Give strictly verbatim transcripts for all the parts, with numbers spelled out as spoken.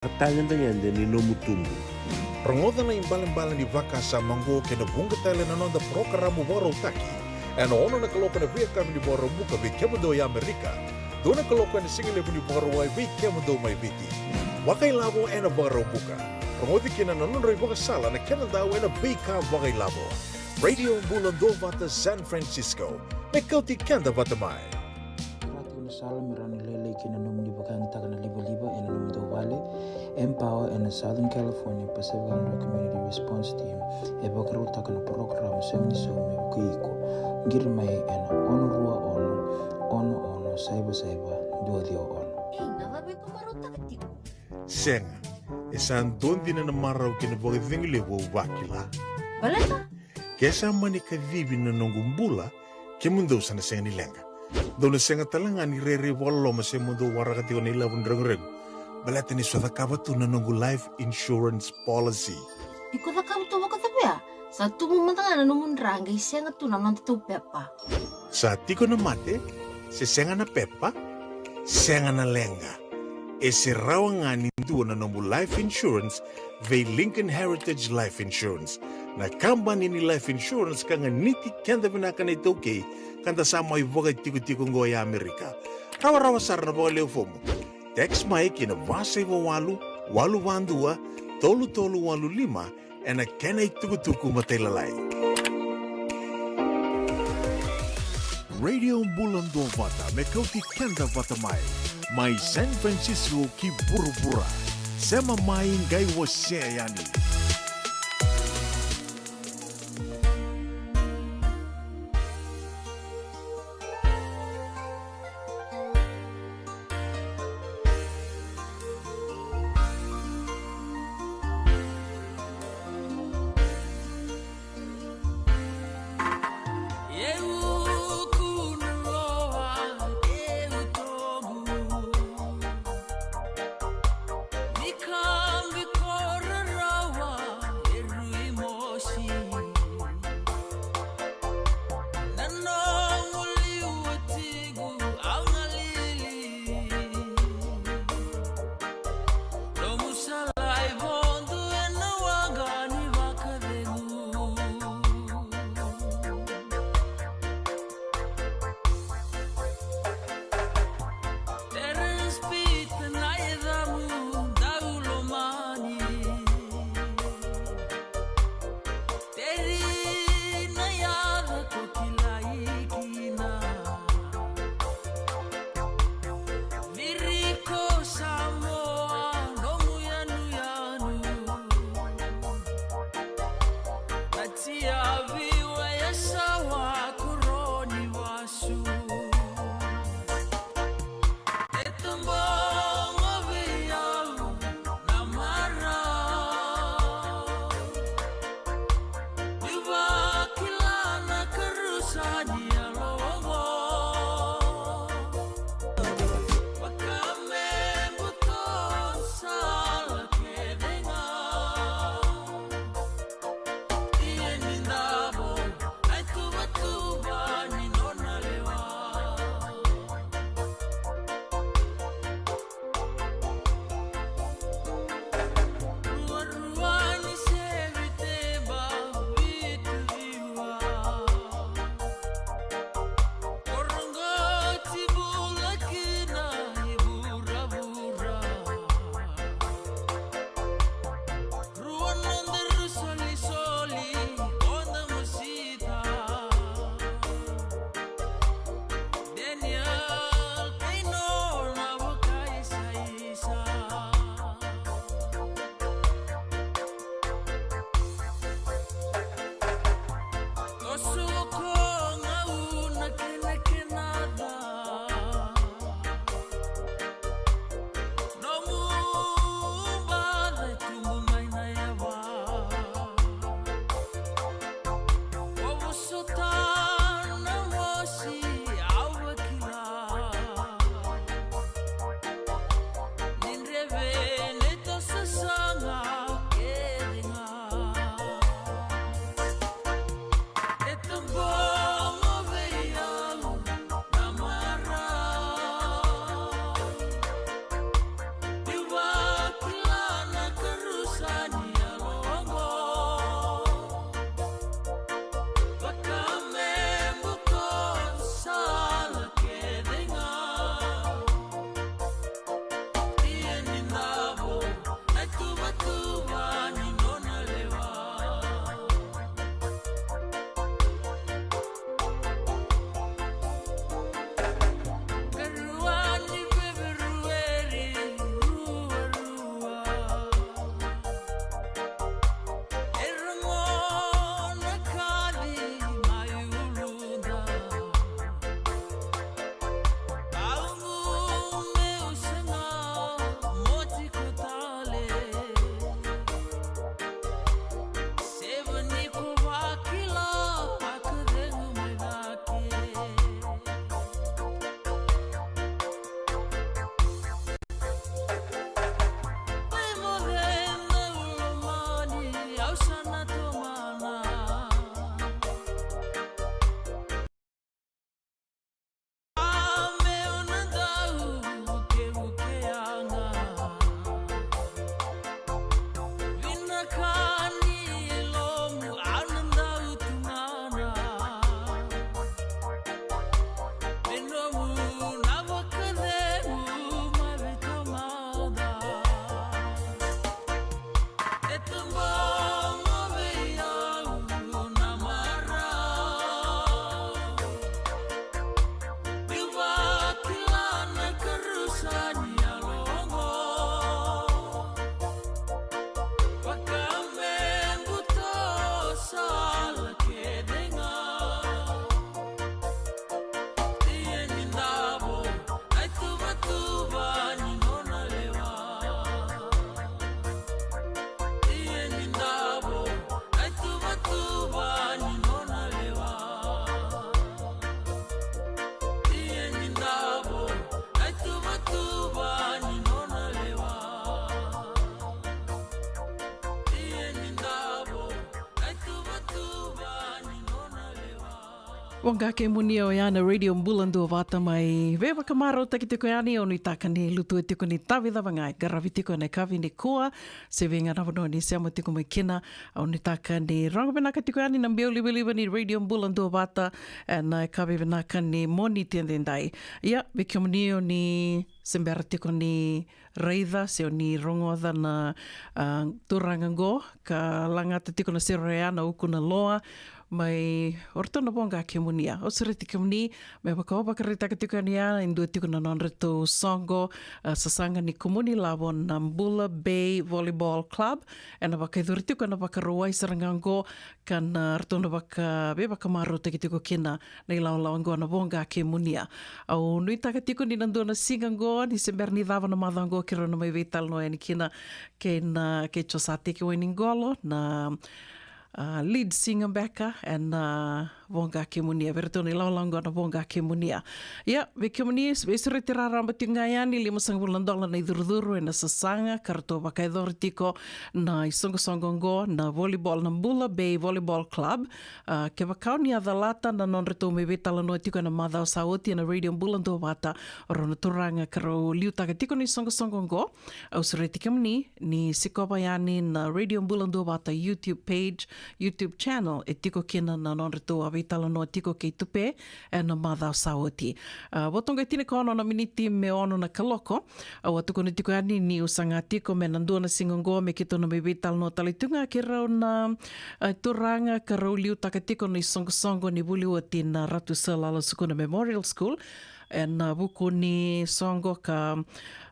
Vakatagedegede ni nomu tubu. Rogoca na ibalebale ni vakasama oqo kei na vuqa tale na noda parokaramu vakarautaki ena ono na kaloko ena veiyakavi ni Vakaraubuka vei kemudou e Amerika, dua na kaloko ena sigalevu ni Vakarauwai vei kemudou mai Viti. Vakailavo ena Vakaraubuka. Rogoci kina na nodra ivakasala na kena dau ena veika vakailavo. Radio Bula Duavata San Francisco, me kauti keda vata mai. Rati na sala me rawa ni lailai kina nomuni vakayagataka na livaliva ena nomudou vale. Empower ena Southern California Pacific Islander Community Response Team e vakarautaka na parokaramu Sega ni Sau me vukei iko. Qiri mai ena ono rua ono, ono ono, saiva saiva, dua ciwa ono. Ei, na cava iko marautaka tiko? Sega, e sa dua dina na marau kei na vakacegu levu au vakila. Baleta? Ke sa mani kacivi na noqu bula, kemudou sa na sega ni leqa. Dou na sega tale ga ni rairai vakaloloma se mo dou waraka tiko na ilavo ni reguregu. Baleta ni sa cakava tu na noqu life insurance policy. Iko cakava tu vakacava ya? Sa tubu mada ga na nomu dra qai sega tu na noda tou pepa. Sa tiko na mate, se sega na pepa, sega na leqa. E se rawa ga ni dua na nomu life insurance vei Lincoln Heritage Life Insurance, na kabani ni life insurance ka ganiti keda vinaka na iTaukei, ka da sa mai vakatikotiko oqo e Amerika. Rawarawa sara na vakalewe fomu. Text mai ki na va saiva walu, walu va dua, tolu tolu walu lima, ena kena itukutuku matailalai. Radio Bula Duavata me kauti keda vata mai, mai San Francisco ki vuravura. Sema mai qai wasea yani. Voqa kemuni, oya na Radio Bula Duavata mai veivakamarautaki tiko yani. Au nuitaka ni lutu tiko ni tavi cava ga e qaravi tiko ena yakavi nikua, se vei ga na vanua ni sema tiko mai kina. Au nuitaka ni rogo vinaka tiko yani na biau livaliva ni Radio Bula Duavata ena yakavi vinaka ni Moniti edaidai. Ia, vei kemuni o ni se bera tiko ni raica se o ni rogoca na, a, turaga qo ka lagata tiko na sere oya, na Uku na Loa, mai o ratou na Voqa kemuni. Au sureti kemuni me vaka au vakaraitaka tiko yani, e dua tiko na nodratou soqo, a, sasaga ni kumuni lavo na Bula Bay Volleyball Club. Ena vakayacori tiko ena Vakarauwai sara ga qo, ka na ratou na vaka, veivakamarautaki tiko kina na ilawalawa qo na Voqa kemuni. Au nuitaka tiko ni na dua na siga qo, ni se bera ni cava na macawa qo, keirau na mai veitalanoa yani kina kei na, kei Josateki Wainiqolo, na, a, lead singer beka ena Voqa kemuni, vei ratou na ilawalawa qo na Voqa kemuni. Ia, vei kemuni, veisureti raraba tiko ga yani, limasagavulu na dola na icurucuru ena sasaga ka ratou vakayacora tiko na isoqosoqo qo na volleyball, na Bula Bay Volleyball Club. A, kevaka o ni a calata na nodratou mai veitalanoa tiko ena macawa sa oti ena Radio Bula Duavata, o rau na turaga ka rau liutaka tiko na isoqosoqo qo. Au sureti kemuni ni sikova yani na Radio Bula Duavata YouTube page, YouTube channel, e tiko kina na nodratou a veitalanoa tiko kei Tupe ena macawa sa oti. A, vo toka e tinikaono na miniti me ono na kaloko. Au a tukuna tiko yani niu saga tiko me na dua na siga qo me keitou na mai veitalanoa tale tu ga kei rau na, a, turaga ka rau liutaka tiko na isoqosoqo ni vuli oti na Ratu Sir Lala Sukuna Memorial School. Ena, a, vuku ni soqo ka,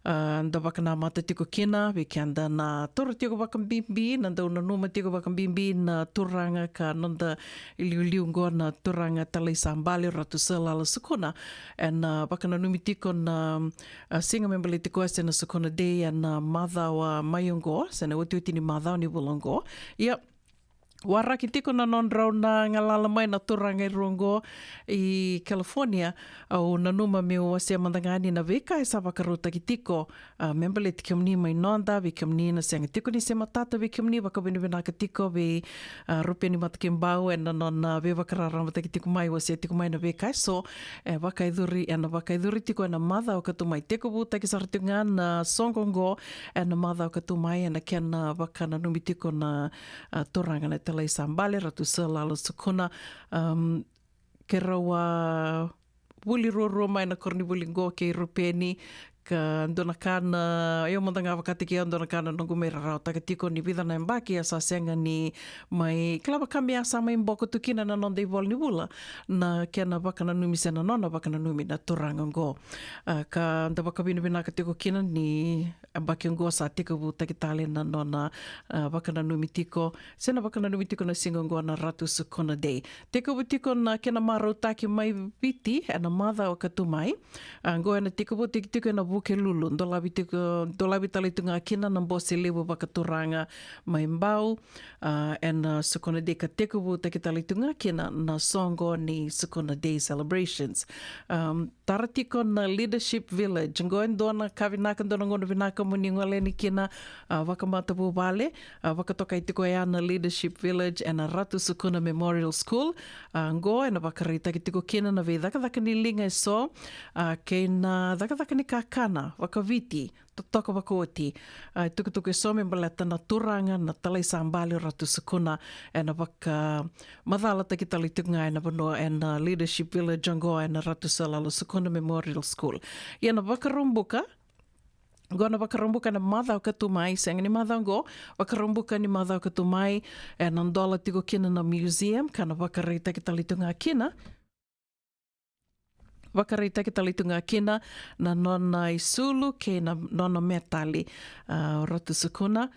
a, da vakanamata tiko kina, vei keda na toro tiko vakabibi, na dau nanuma tiko vakabibi na turaga ka noda iliuliu qo na turaga Talai sa bale, Ratu Sir Lala Sukuna. Ena, a, vakananumi tiko na, a, siga me baleti koya se na Sukuna Day ena, a, macawa mai oqo, se na otioti ni macawa ni vula oqo. Ia, waraki tiko na nodrau na galala mai na turaga e rua oqo i California. Au nanuma meu wasea mada ga yani na veika e sa vakarautaki tiko, a, me baleti kemuni mai noda, vei kemuni na sega tiko ni se matata, vei kemuni vakavinavinaka tiko vei, a, Rupeni Matakibau ena nona veivakararamataki tiko mai, wasea tiko mai na veika eso e vakayacori, ena vakayacori tiko ena macawa ka tu mai. Tekivutaki sara tiko ga na soqo oqo ena macawa ka tu mai, ena kena vakananumi tiko na, a, turaga na Talai sa bale, Ratu Sir Lala Sukuna. Am, keirau a vuli ruarua mai na koronivuli qo kei Rupeni, ka dua na ka na, io, mada ga vakataki au, dua na ka na noqu mai rarawataka tiko ni vica na yabaki a sa sega ni mai, kila vaka me a sa mai boko tu kina na noda ivola ni vula, na kena vakananumi se na nona vakananumi na turaga oqo. A, ka da vakavinavinaka tiko kina ni yabaki oqo sa tekivutaki tale na nona, a, vakananumi tiko, se na vakananumi tiko na siga oqo na Ratu Sukuna Day. Tekivu tiko na kena marautaki mai Viti ena macawa ka tu mai. A, oqo ena tekivutaki tiko ena Vukelulu, dolavi tiko, dolavi tale tu ga kina na bose levu vakaturaga mai Bau. A, ena Sukuna Day ka tekivutaki tale tu ga kina na soqo ni Sukuna Day celebrations. Am, tara tiko na Leadership Village. Oqo e dua na ka vinaka, dua na gauna vinaka mo ni gole yani kina, a, vakamatavuvale, a, vakatokai tiko ya na Leadership Village ena Ratu Sukuna Memorial School. A, oqo ena vakaraitaki tiko kina na veicakacaka ni liga eso, a, kei na cakacaka ni kakana vakaviti, totoka vakaoti. A, itukutuku eso me baleta na turaga na Talai sa bale, Ratu Sukuna, ena vakamacalataki tale tiko ga ena vanua ena Leadership Village oqo ena Ratu Sir Lala Sukuna Memorial School. Ia na Vakaraubuka, oqo na Vakaraubuka ena macawa ka tu mai, sega ni macawa oqo, Vakaraubuka ni macawa ka tu mai, ena dola tiko kina na museum, ka na vakaraitaki tale tu ga kina, vakaraitaki tale tu ga kina na nona isulu kei na nona metali, a, Ratu Sukuna.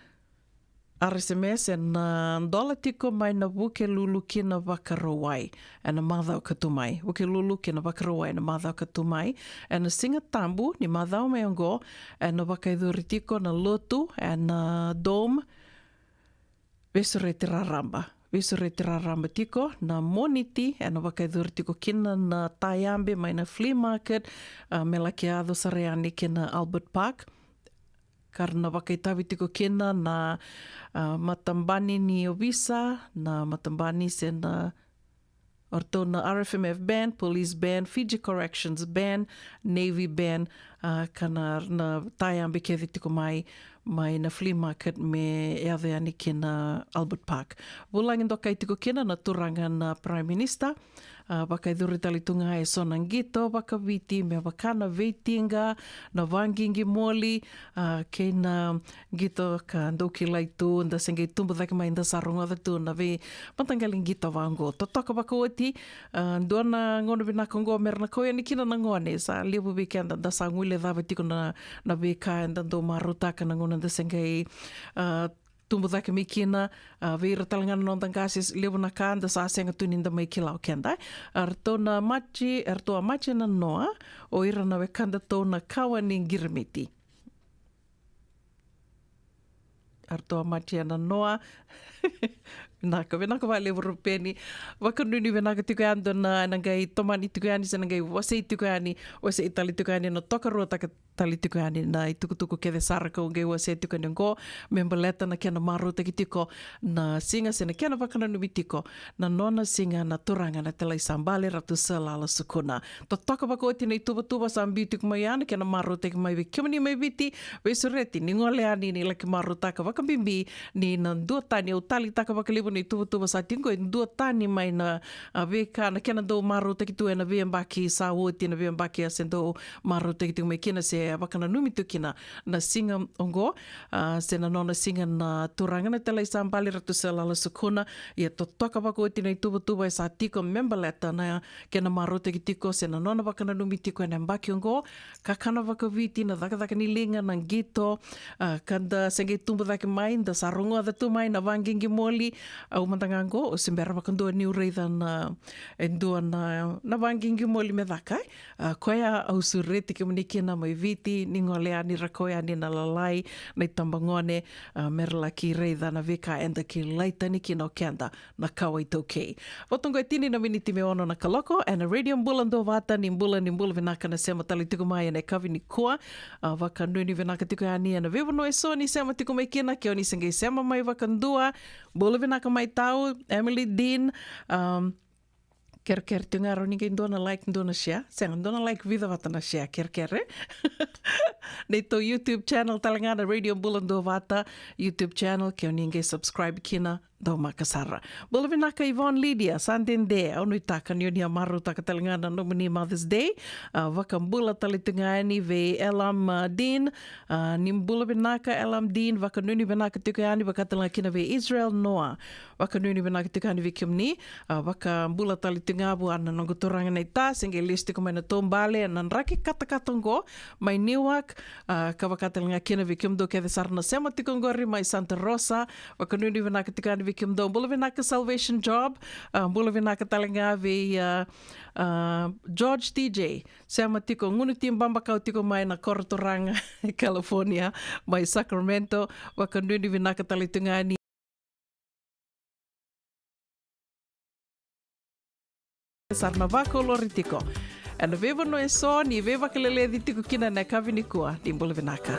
R S M S ena dola tiko mai na Vukelulu ki na Vakarauwai ena macawa ka tu mai. Vukelulu ki na Vakarauwai ena macawa ka tu mai. Ena Siga Tabu ni macawa mai oqo, ena vakayacori tiko na lotu ena Dome. Veisureti raraba. Veisureti raraba tiko na Moniti, ena vakayacori tiko kina na tayabe mai na flea market, a, me laki yaco sara yani ki na Albert Park. Ka ra na vakaitavi tiko kina na, a, matabani ni ovisa, na matabani se na O ratou na R F M F band, Police band, Fiji Corrections band, Navy band, a, ka na, na tayabe kece tiko mai, mai na flea market me yaco yani ki na Albert Park. Vulagi dokai tiko kina na turaga na Prime Minister, a, vakayacori tale tu ga e so na qito vakaviti me vaka na veitiqa, na vaqiqimoli, a, kei na qito ka dau kilai tu, da se qai tubu cake mai da sa rogoca tu na veimataqali qito vaqo. Totoka vakaoti, a, dua na gauna vinaka oqo me ra na kau yani kina na gone, sa levu vei keda da sa guilecava tiko na, na veika eda dau marautaka na gauna da se qai, a, tubu cake mai kina, a, vei ira tale ga na noda qase, levu na ka da sa sega tu ni da mai kila o keda. A ratou na Maji, a ratou a Maji na Noa, o ira na wekada tou na kawa ni qirimiti. A ratou a Maji na Noa. Vinaka, vinaka vakalevu Rupeni. Vakanuinui vinaka tiko yani dua na, na qai tomani tiko yani, se na qai wasei tiko yani, wasei tale tiko yani na tokaruataka tale tiko yani na itukutuku kece sara kau qai wasea tiko yani oqo, me baleta na kena marautaki tiko na siga se na kena vakananumi tiko na nona siga na turaga na Talai Sa Bale Ratu Sir Lala Sukuna. Totoka vakaoti na ituvatuva sa biu tiko mai ya, na kena marautaki mai vei kemuni mai Viti, veisureti ni gole yani ni laki marautaka vakabibi ni na duatani, au taleitaka vakalevu na ituvatuva sa tiko e duatani mai na, a, veika na kena dau marautaki tu ena veiyabaki sa oti, na veiyabaki a se dau marautaki tiko mai kina se vakananumi tu kina na siga oqo, a, se na nona siga na turaga na Talai Sa Bale Ratu Sir Lala Sukuna. Ia totoka vakaoti na ituvatuva e sa tiko me baleta na kena marautaki tiko se na nona vakananumi tiko ena yabaki oqo. Kakana vakaviti, na cakacaka ni liga, na qito, a, ka da se qai tubu cake mai da sa rogoca tu mai na vaqiqimoli. Au mada ga oqo au se bera vakadua niu raica na, e dua na, na vaqiqimoli me caka, e. A, koya au sureti kemuni kina mai Viti ni gole yani ra kau yani na lalai, na itabagone, a, me ra laki raica na veika eda kilai tani kina o keda na kawa iTaukei. Vata oqo e tini na miniti me ono na kaloko ena Radio Bula Duavata. Ni bula, ni bula vinaka na sema tale tiko mai ena yakavi nikua. A, vakanuinui vinaka tiko yani ena veivanua eso ni sema tiko mai kina, ke o ni se qai sema mai vakadua. Bula vinaka mai Tau, Emily Dean, um, kerekere tu ga rau ni qai dua na like, dua na share. Sega, dua na like, vica vata na share, kerekere. Neitou YouTube channel tale ga na Radio Bula Duavata YouTube channel, ke o ni qai subscribe kina, dau maka sara. Bula vinaka Yvonne Lydia, sa dede, au nuitaka ni o ni a marautaka tale ga na nomuni Mother's Day. A, vakabula tale tu ga yani vei Elam, a, Dean. A, ni bula vinaka Elam Dean, vakanuinui vinaka tiko yani, vaka tale ga kina vei Israel Noah. Vakanuinui vinaka tiko yani vei kemuni, a, vakabula tale tiko ga vua na noqu turaga naita, se qai lesu tiko mai na taubale ena draki katakata oqo mai Newark, a, ka vaka tale ga kina vei kemudou kece sara na sema tiko oqori mai Santa Rosa. Vakanuinui vinaka tiko yani vei kemudou. Bula vinaka Salvation Job, a, bula vinaka tale ga vei, a, a, George T J. Sema tiko, gunu ti babakau tiko mai na koro turaga e California, mai Sacramento. Vakanuinui vinaka tale tu ga yani sara na vakolori tiko ena veivanua eso ni veivakaleleci tiko kina ena yakavi nikua. Ni bula vinaka.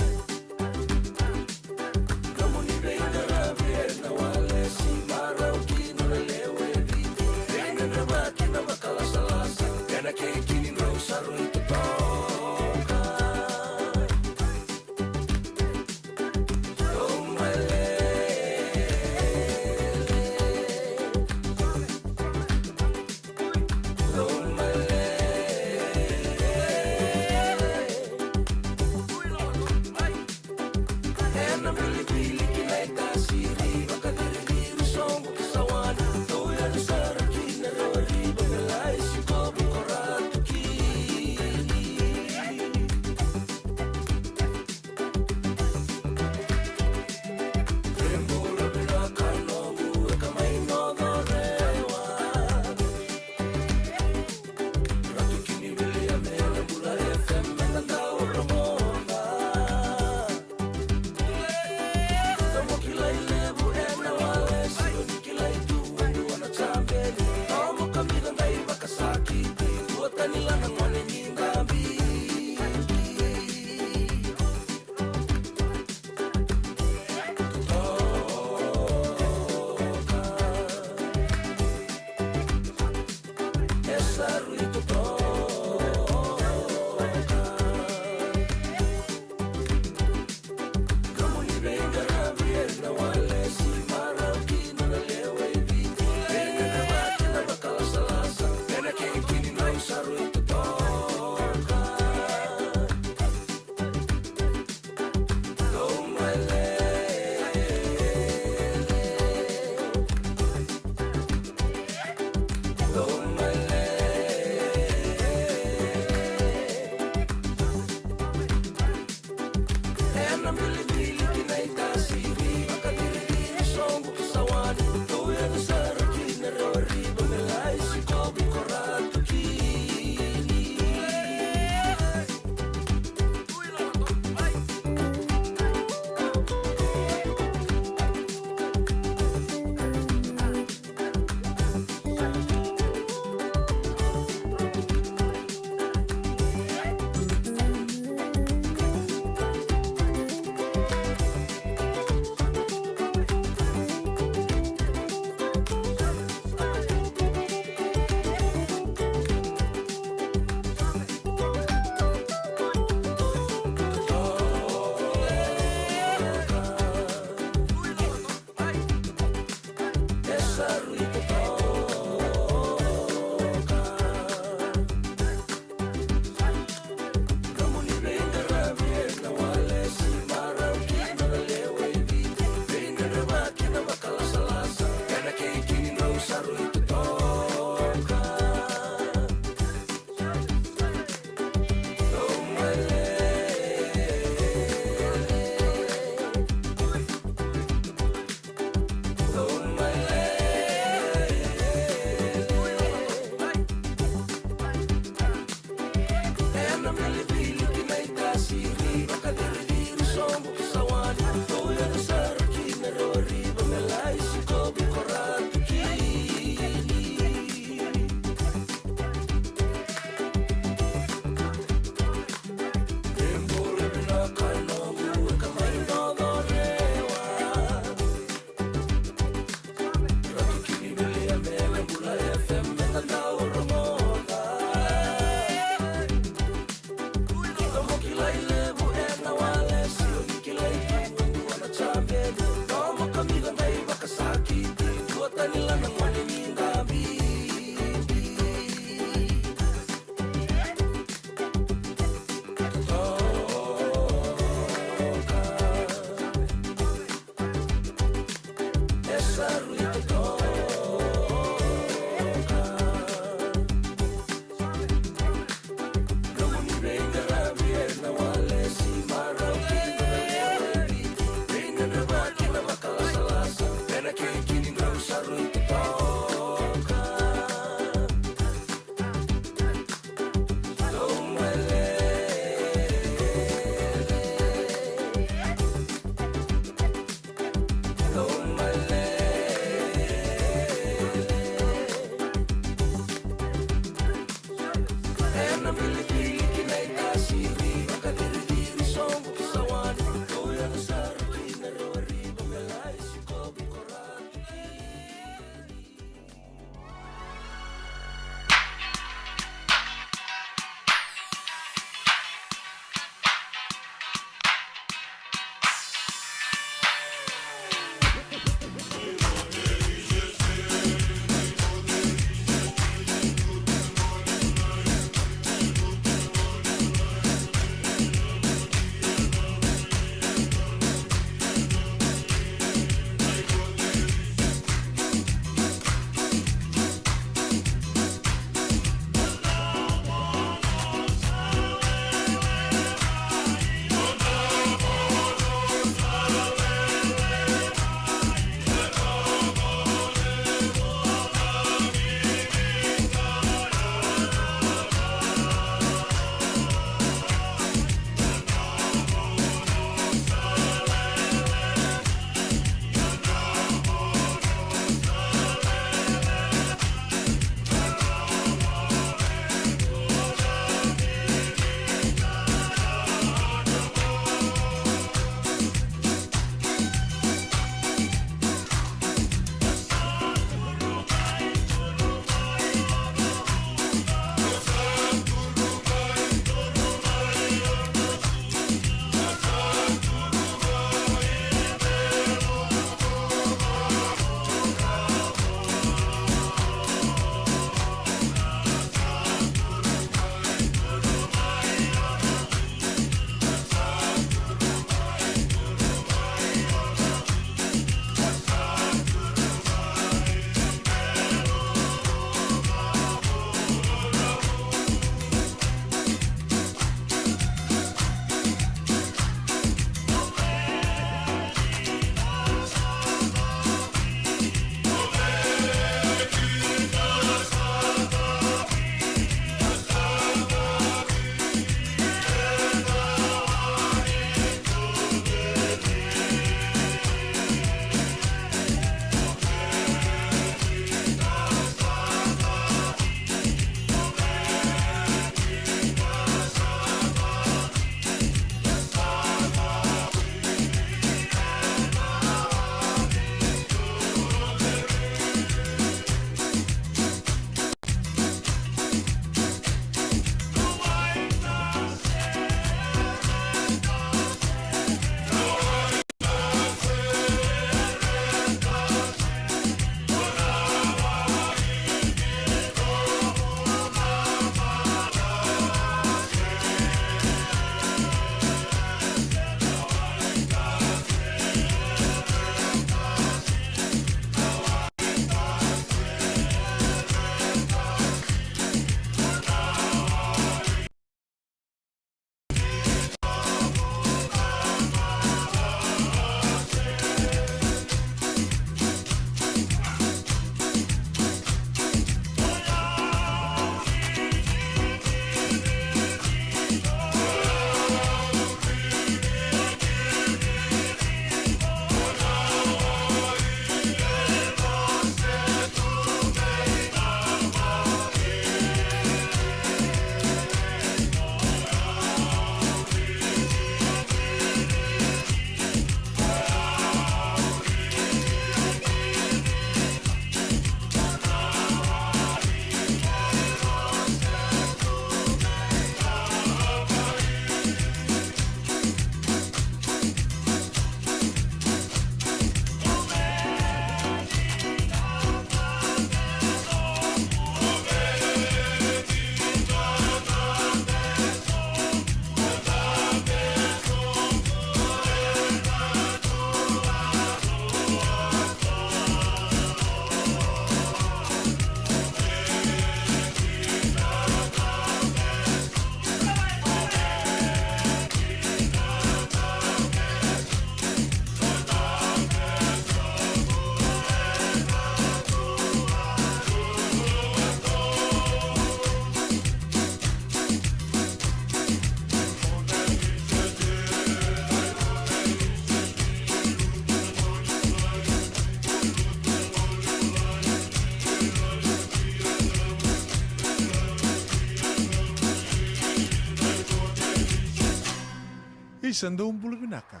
Sa dou bula vinaka.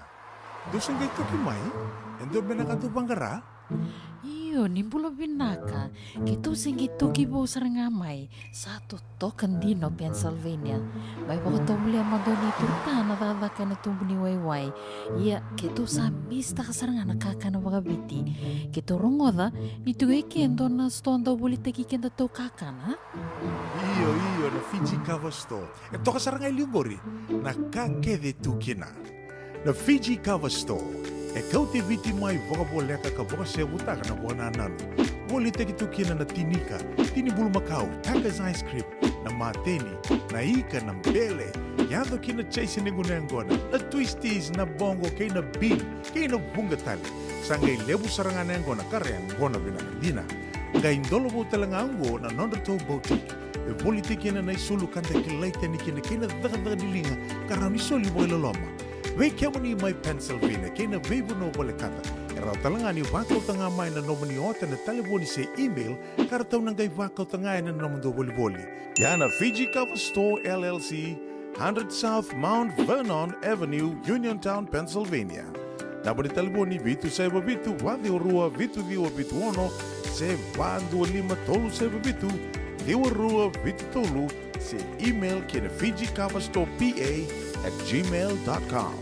Dou se qai toki mai? E dua beka na ka dou vaqara? Io, ni bula vinaka. Keitou se qai toki vou sara ga mai. Sa totoka dina o Pennsylvania. Mai vakatovolea mada o Nei Turutana cakacaka ena tubu ni waiwai. Ia, keitou sa misitaka sara ga na kakana vakaviti. Keitou rogoca ni tu e ke e dua na sitoa dau volitaki kedatou kakana. Io, io, na Fiji Cover Store. E toka sara ga e liu qori na ka kece e tu kina. Na Fiji Cover Store e kauti Viti mai vakavoleka ka vakasevutaka na vakanananu. Volitaki tu kina na tini ika, tini bulumakau, Packers ice cream, na mateni, na ika, na bele, yaco kina chase ni gunu yaqona, na twisties, na boqo kei na bean, kei na vuqa tale. Sa qai levu sara ga na yaqona ka ra yaqona vinaka dina. Qai dola vou tale ga oqo na nodratou boutique. E volitaki kina na isulu ka da kilai tani kina kei na cakacaka ni liga ka rawa ni soli vakailoloma. Vei kemuni mai Pennsylvania kei na veivanua volekata, e rawa tale ga ni vakauta ga mai na nomuni ota ena talevoni se email ka ratou na qai vakauta ga ena nomudou volivoli. Ia na Fiji Cover Store L L C, hundred South Mount Vernon Avenue, Uniontown, Pennsylvania. Naba ni talevoni vitu saiva vitu, va ciwa rua, vitu ciwa vitu ono, se va dua lima tolu saiva vitu, ciwa rua vitu tolu, se email ki na Fiji Cover Store P A at gmail dot com.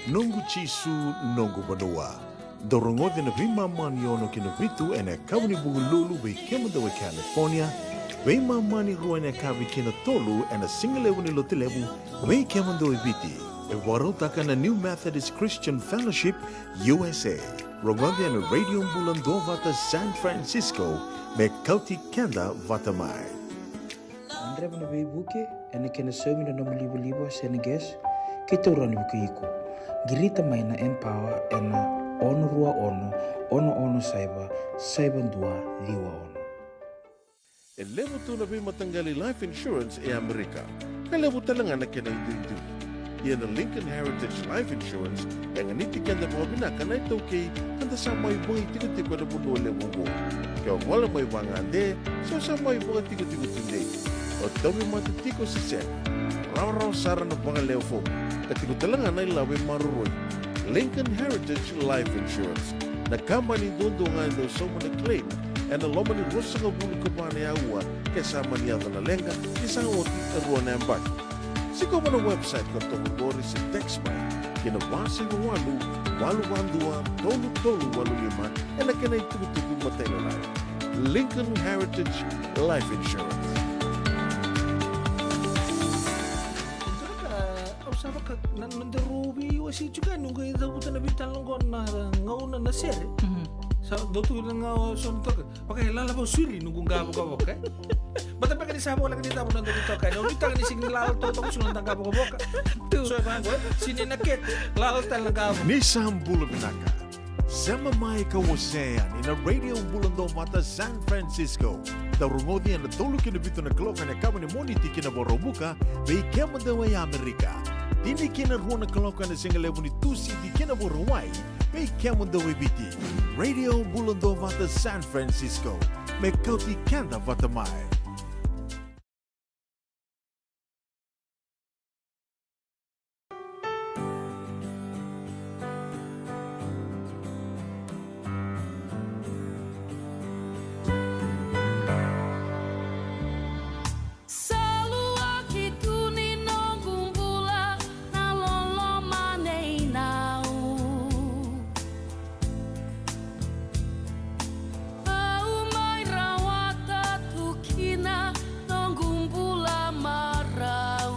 Noqu Jisu, noqu vanua. Dou rogoci na veimama ni ono ki na vitu ena yakavi ni Vukelulu vei kemudou e California, veimama ni rua ena yakavi ki na tolu ena sigalevu ni Lotulevu vei kemudou e Viti. E vakarautaka na New Methodist Christian Fellowship U S A. Rogoci ena Radio Bula Duavata San Francisco, me kauti keda vata mai. Gadreva na veivuke ena kena saumi na nomu livaliva se na gas, keitou rawa ni vukei iko. Qirita mai na Empower ena ono rua ono, ono ono saiva, saiva dua ciwa ono. E levu tu na veimataqali life insurance e Amerika, ka levu tale ga na kena iduidui. Ia na Lincoln Heritage Life Insurance e ganiti keda vakavinaka na iTaukei, ka da sa mai vakaitikotiko ena vanua levu oqo. Ke o gole mai vagade, se o sa mai vakatikotiko tudei, o tauvimate tiko se sega, rawarawa sara na vagalewe fomu, ka tiko tale ga na ilavo e maroroi. Lincoln Heritage Life Insurance, na kabani duadua ga e dau sauma na claim ena loma ni ruasagavulu ka va na aua ke sa mani yaco na leqa, ke sa oti e rua na yabaki. Sikova na website ka toka qori se text mai ki na va saiva walu, walu va dua, tolu tolu walu lima ena kena itukutuku matailalai. Lincoln Heritage Life Insurance. Au sa vaka na nodaru veiwasei tiko yani, noqu e cavuta na veitalanoa qo na gauna na sere. Mhm. Sa dau tu na gauna so na toka. Vaka e lala vau suri noqu qavokavoka, e? Bata beka ni sa voleka ni cava na nodaru toka yani. Au nuitaka ni sega ni lala totoka suru na qavokavoka. Tu. So e vaqo, e? Sini na kete, lala tale na qavo. Ni sa bula vinaka. Sema mai ka wasea yani na Radio Bula Duavata San Francisco. Dau rogoci ena tolu ki na vitu na kaloko ena yakavi ni Moniti ki na Vakaraubuka, vei kemudou e Amerika. Tini ki na rua na kaloko ena sigalevu ni Tusiti ki na Vakarauwai, vei kemudou e Viti. Radio Bula Duavata San Francisco, me kauti keda vata mai. Sa luaki tu ni noqu bula na loloma nei Nau. Au mai rawata tu kina noqu bula marau.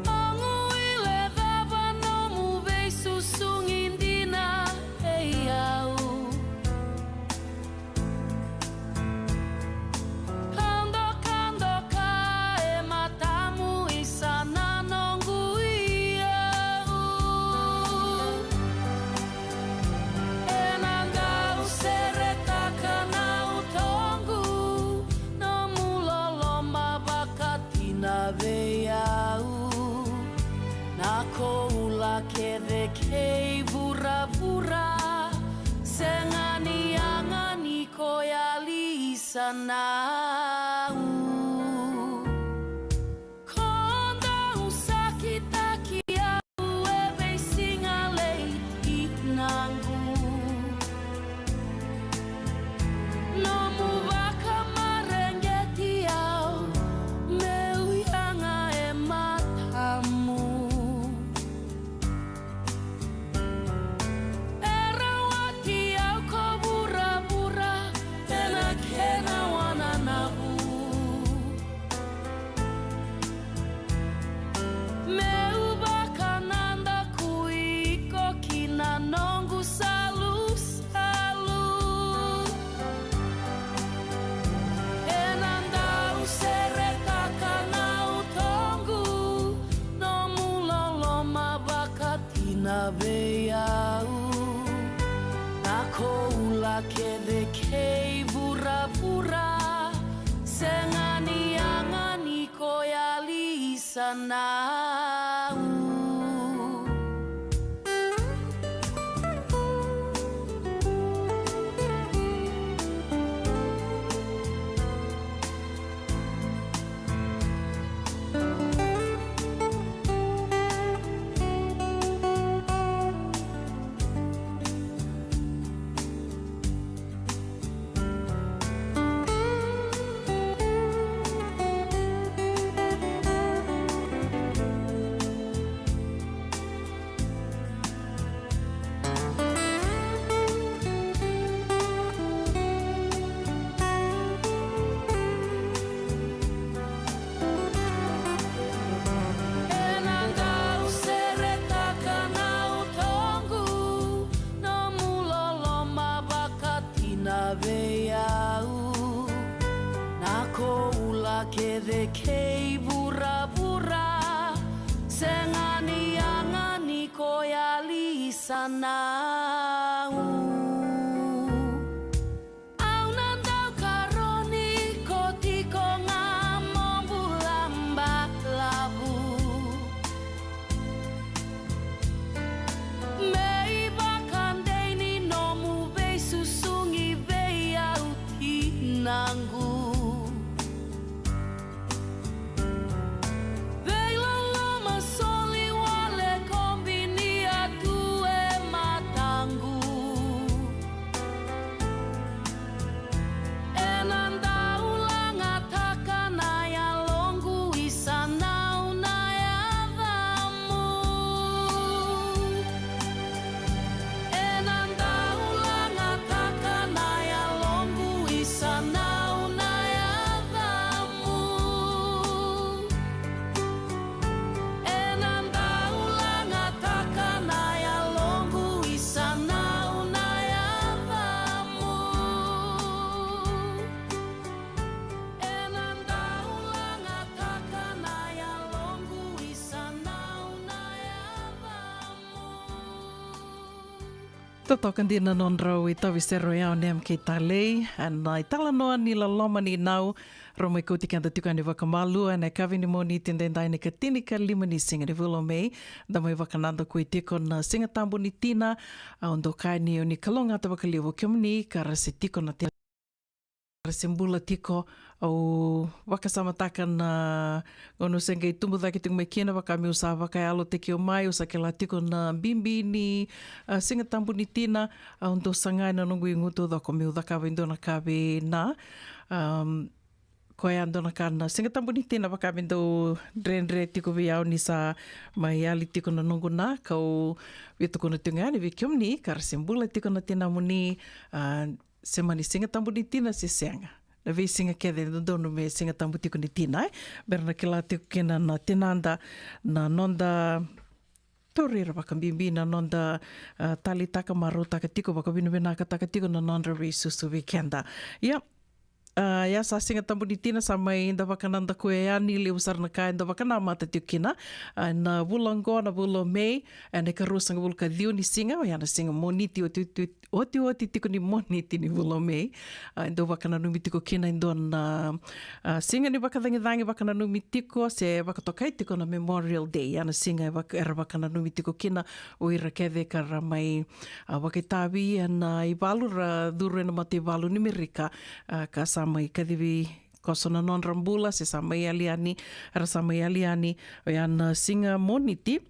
Au guilecava nomu veisusugi dina vei au. Au dokadoka e matamu isa na noqu iyau. Ena qau seretaka na utoqu, nomu loloma vakatina vei au. Na koula kece kei vuravura, sega ni yaga ni ko yali sa Nau. Vei au na koula kece kei vuravura, sega ni yaga ni ko yali i sanau. Ena dau seretaka na utoqu, nomu loloma vakatina vei au. Na koula kece kei vuravura, sega ni yaga ni ko yali i sanau. Au na dau karoni ko tiko ga mo bula balavu. Me ivakadei ni nomu veisusugi vei au tinaqu. Veiloloma soli wale ko binia tu e mataqu. Ena dau lagataka na yaloqu i sanau na yacamu. Ena dau lagataka na yaloqu i sanau na yacamu. Ena dau lagataka na yaloqu i sanau na yacamu. Ena dau lagataka na yaloqu i sanau na yacamu. Totoka dina na nodrau itavi sere o Yao na M K Talei, ena italanoa ni loloma ni nau, rau mai kauti keda tiko yani vakamalua ena yakavi ni Moniti edaidai na ikatinikalima ni siga ni vula o Me. Da mai vakanadakui tiko na Siga Tabu ni Tina, au dau kaya ni o ni kalougata vakalevu kemuni ka ra se tiko na tina ra se bula tiko. Au vakasamataka na gauna au se qai tubu cake tiko mai kina, vaka meu sa vakayalotaki au mai, au sa kila tiko na bibi ni, a, Siga Tabu ni Tina. Au dau saga ena noqu igu taucoko meu cakava e dua na ka vei Na. Am, koya e dua na ka na Siga Tabu ni Tina vaka me dau dredre tiko vei au ni sa mai yali tiko na noqu Na, kau via tukuna tiko ga yani vei kemuni ka ra se bula tiko na tinamuni, a, se mani Siga Tabu ni Tina se sega. Na veisiga kece e dodonu me Siga Tabu tiko ni tina, e? Me ra na kila tiko kina na tinada na noda tauri ira vakabibi, na noda, a, taleitaka, marautaka tiko, vakavinavinakataka tiko na nodra veisusu vei keda. Ia, a, ia sa Siga Tabu ni Tina, sa mai da vakanadakuya yani, levu sara na ka eda vakanamata tiko kina, a, na vula oqo, na vula o Me, ena ikaruasagavulu ka ciwa ni siga, oya na siga Moniti, oti, oti, oti, otioti tiko ni Moniti ni vula o Me. A, e dau vakananumi tiko kina e dua na, a, siga ni vakacagicagi, vakananumi tiko se vakatokai tiko na Memorial Day. Ia na siga e vaka, era vakananumi tiko kina o ira kece ka ra mai, a, vakaitavi ena ivalu, ra curu ena mataivalu ni Merika, a, ka sa mai kacivi koso na nodra bula se sa mai yali yani, era sa mai yali yani. Oya na siga Moniti,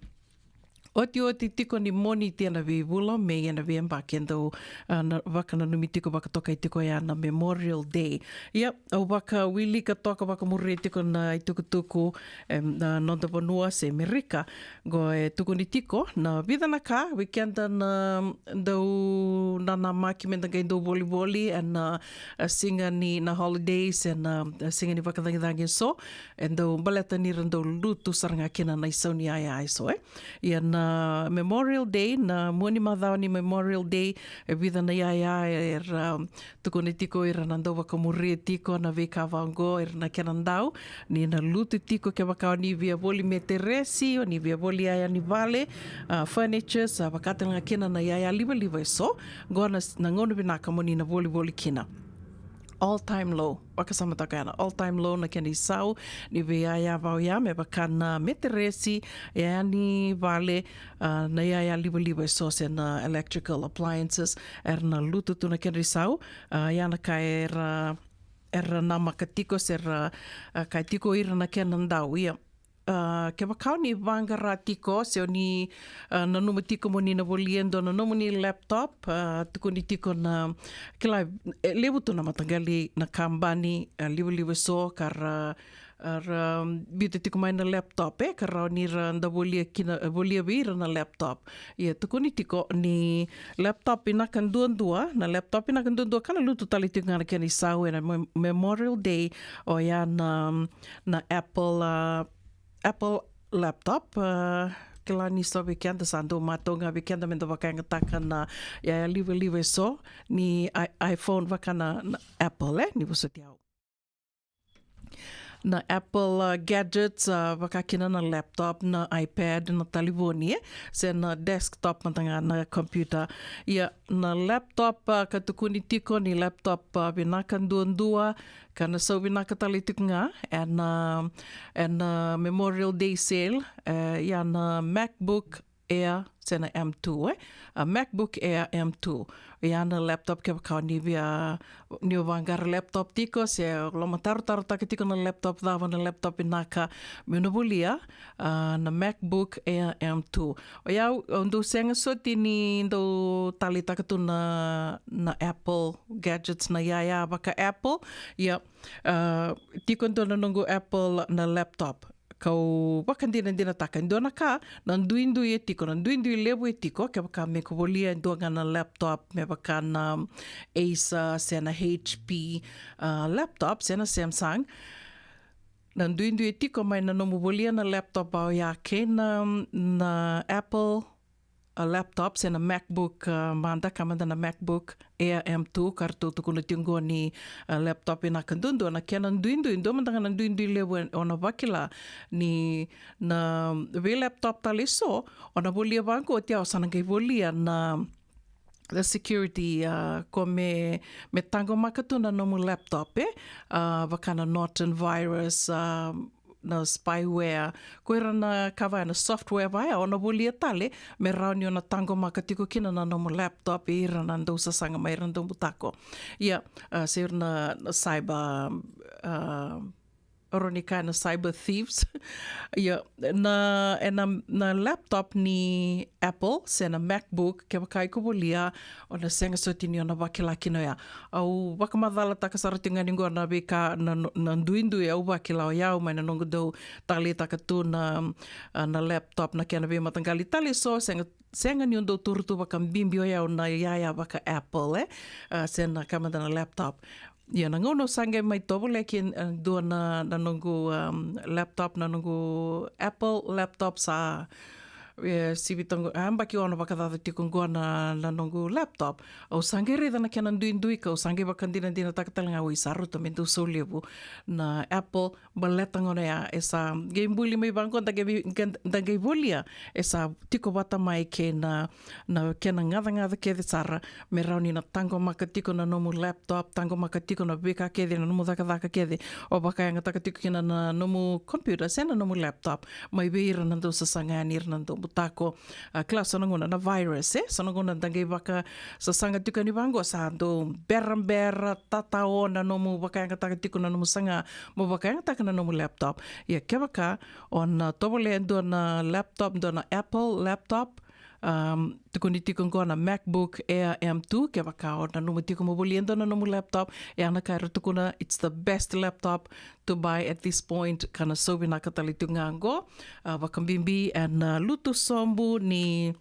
otioti tiko ni Moniti ena veivula o Me, ena veiyabaki e dau, a, na, vakananumi tiko, vakatokai tiko ya na Memorial Day. Ia, au vakawilika toka vakamuria tiko na itukutuku, em, na noda vanua se Merika, qo e tukuni tiko na vica na ka vei keda na dau nanamaki me da qai dau volivoli ena, a, siga ni na holidays, ena, a, siga ni vakacagicagi eso. E dau baleta ni ra dau lutu sara ga kina na isau ni yaya eso, e. Ia na Memorial Day, na mua ni macawa ni Memorial Day, e vica na iyaya era, um, tukuna tiko ira na dau vakamuria tiko na veika vaqo, ira na kena dau ni na lutu tiko kevaka o ni via voli meteresi, o ni via voli iyaya ni vale, uh, furnitures, uh, vakatale ga kina na iyaya livaliva eso. Qo na, na gauna vinaka mo ni na volivoli kina. All time low, vakasamataka ya na all time low na kena isau ni veiyaya vau ya, me vaka na meteresi, iyaya ni vale, uh, na iyaya livaliva eso se na electrical appliances, era na lutu tu na kena isau. Uh, ya na ka era, era namaka tiko se ra, uh, kaya tiko ira na kena dau, ia. Uh, kevaka o ni vaqara tiko se o ni, uh, nanuma tiko mo ni na volia e dua na nomuni laptop, uh, tukuni tiko na, kila, e levu tu na mataqali na kabani, uh, livaliva eso ka ra, uh, ra, um, biuta tiko mai na laptop, e, ka rawa ni ra da volia kina, uh, volia vei ira na laptop. Ia tukuni tiko ni laptop vinaka duadua, na laptop vinaka duadua ka na lutu tale tiko ga na kena isau ena Mem-, Memorial Day, oya na, na Apple, uh, Apple laptop, uh, kila ni so vei keda sa dau matau ga vei keda me da vakayagataka na iyaya livaliva eso ni i-, iPhone vaka na, na Apple, e, ni vosoti au. Na Apple, uh, gadgets, uh, vaka kina na laptop, na iPad, na talevoni, e, se na desktop mada ga na computer. Ia, na laptop, uh, ka tukuni tiko ni laptop, uh, vinaka duadua, ka na sau vinaka tale tiko ga, ena, ena Memorial Day sale, e, ia na MacBook Air, se na M two, e? A MacBook Air M two. Ia na laptop kevaka o ni via, ni o vaqara laptop tiko, se lomatarotarotaka tiko na laptop, cava na laptop vinaka meu na volia, a, na MacBook Air M two. O yau, au dau sega soti ni dau taleitaka tu na, na Apple gadgets, na iyaya vaka Apple. Ia, a, tiko e dua na noqu Apple na laptop. Kau vakadinadinataka e dua na ka, na duidui e tiko, na duidui levu e tiko, kevaka me ko volia e dua ga na laptop, me vaka na Acer, se na H P, a, laptop, se na Samsung. Na duidui e tiko mai na nomu volia na laptop vau ya kei na, na Apple, a, laptop, se na MacBook, a, mada, ka mada na MacBook Air M two, ka ratou tukuna tiko qo ni, a, laptop vinaka duadua, na kena duidui, dua mada ga na duidui levu e, o na vakila ni na vei laptop tale eso, o na volia vaqo, oti ya o sa na qai volia na the security, a, ko me, me taqomaka tu na nomu laptop, e, a, vaka na Norton virus, a, na spyware, ko ira na ka vaya na software vaya, o na volia tale, me rawa ni o na taqomaka tiko kina na nomu laptop, ira na dau sasaga mai ira na dau butako. Ia, a, se ira na, na cyber, a, o rau ni kaya na cyber thieves. Ia, na, e na, na laptop ni Apple, se na MacBook, kevaka iko volia, o na sega soti ni o na vakila kina oya. Au vakamacalataka sara tiko ga ni qo na veika, na, na duidui au vakila o yau mai na noqu dau taleitaka tu na, a, na laptop na kena veimataqali tale eso, sega, sega ni o dau turu tu vakabibi o yau na iyaya vaka Apple, e? A, se na ka mada na laptop. Ia na gauna au sa qai mai tovolea kina, e, dua na, na noqu, um, laptop, na noqu Apple laptop sa, e, sivi toqo, a, yabaki ono vakacaca tiko qo na, na noqu laptop. Au sa qai raica na kena duidui ka au sa qai vakadinadinataka tale ga, oi, sa rauta me dau sau levu na Apple, baleta gauna ya e sa qai buli mai vaqo, da qai vi-, qai, da qai volia e sa tiko vata mai kei na, na kena gacagaca kece sara, me rawa ni na taqomaka tiko na nomu laptop, taqomaka tiko na veika kece, na nomu cakacaka kece o vakayagataka tiko kina na nomu computer se na nomu laptop, mai vei ira na dau sasaga yani, ira na dau butako. A, kila so na gauna na virus, e? So na gauna da qai vakasasaga tiko yani vaqo sa dau berabera, tatao na nomu vakayagataka tiko na nomu saga mo vakayagataka na nomu laptop. Ia kevaka o na tovolea e dua na laptop, dua na Apple laptop, um, tukuni tiko qo na MacBook Air M two, kevaka o nanuma tiko mo volia e dua na nomu laptop, ia na ka era tukuna, it's the best laptop to buy at this point, ka na sau vinaka tale tiko ga qo, a, vakabibi ena, a, lutu sobu ni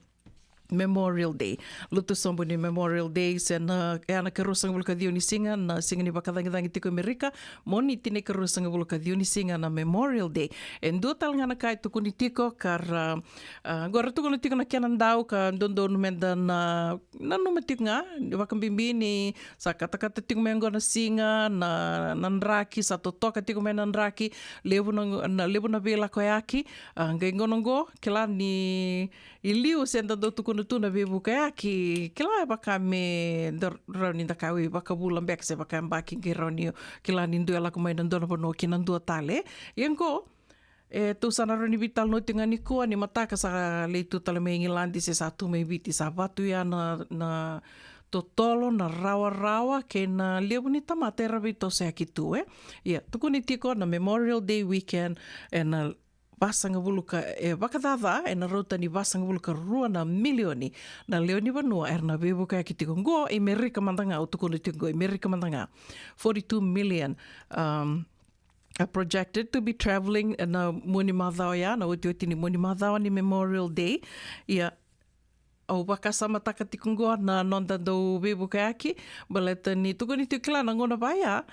Memorial Day. Lotu sobu ni Memorial Day, se na, e na ikaruasagavulu ka ciwa ni siga, na siga ni vakacagicagi tiko e Amerika, Moniti na ikaruasagavulu ka ciwa ni siga na Memorial Day. E dua tale ga na ka e tukuni tiko ka ra, a, qo ra tukuna tiko na kena dau ka dodonu meda na nanuma tiko ga, ni vakabibi ni sa katakata tiko mai qo na siga, na, na draki, sa totoka tiko mai na draki, levu na, na levu na veilakoyaki, a, qai gauna qo, kila ni i liu se da dau tukuna tu na veivukayaki, kila e vaka me da rawa ni da kaya, oi, vakavula beka se vakayabaki qai rawa ni kila ni dua e lako mai na dua na vanua ki na dua tale. Ia qo, e, tou sa na rawa ni veitalanoa tiko ga nikua ni mataka sa lai tu tale mai Igiladi se sa tu mai Viti, sa va tu ya na, na totolo, na rawarawa kei na levu ni tamata era veitosoyaki tu, e. Ia, tukuni tiko na Memorial Day weekend, e na vasagavulu ka, e, vakacaca, e na rauta ni vasagavulu ka rua na milioni na lewe ni vanua era na veivukayaki tiko qo i Merika mada ga, au tukuna tiko qo i Merika mada ga. Forty-two million, um, are projected to be traveling, e na mua ni macawa ya, na otioti ni mua ni macawa ni Memorial Day. Ia, au vakasamataka tiko qo na noda dau veivukayaki, baleta ni tukuni tiko kila na gauna vaya,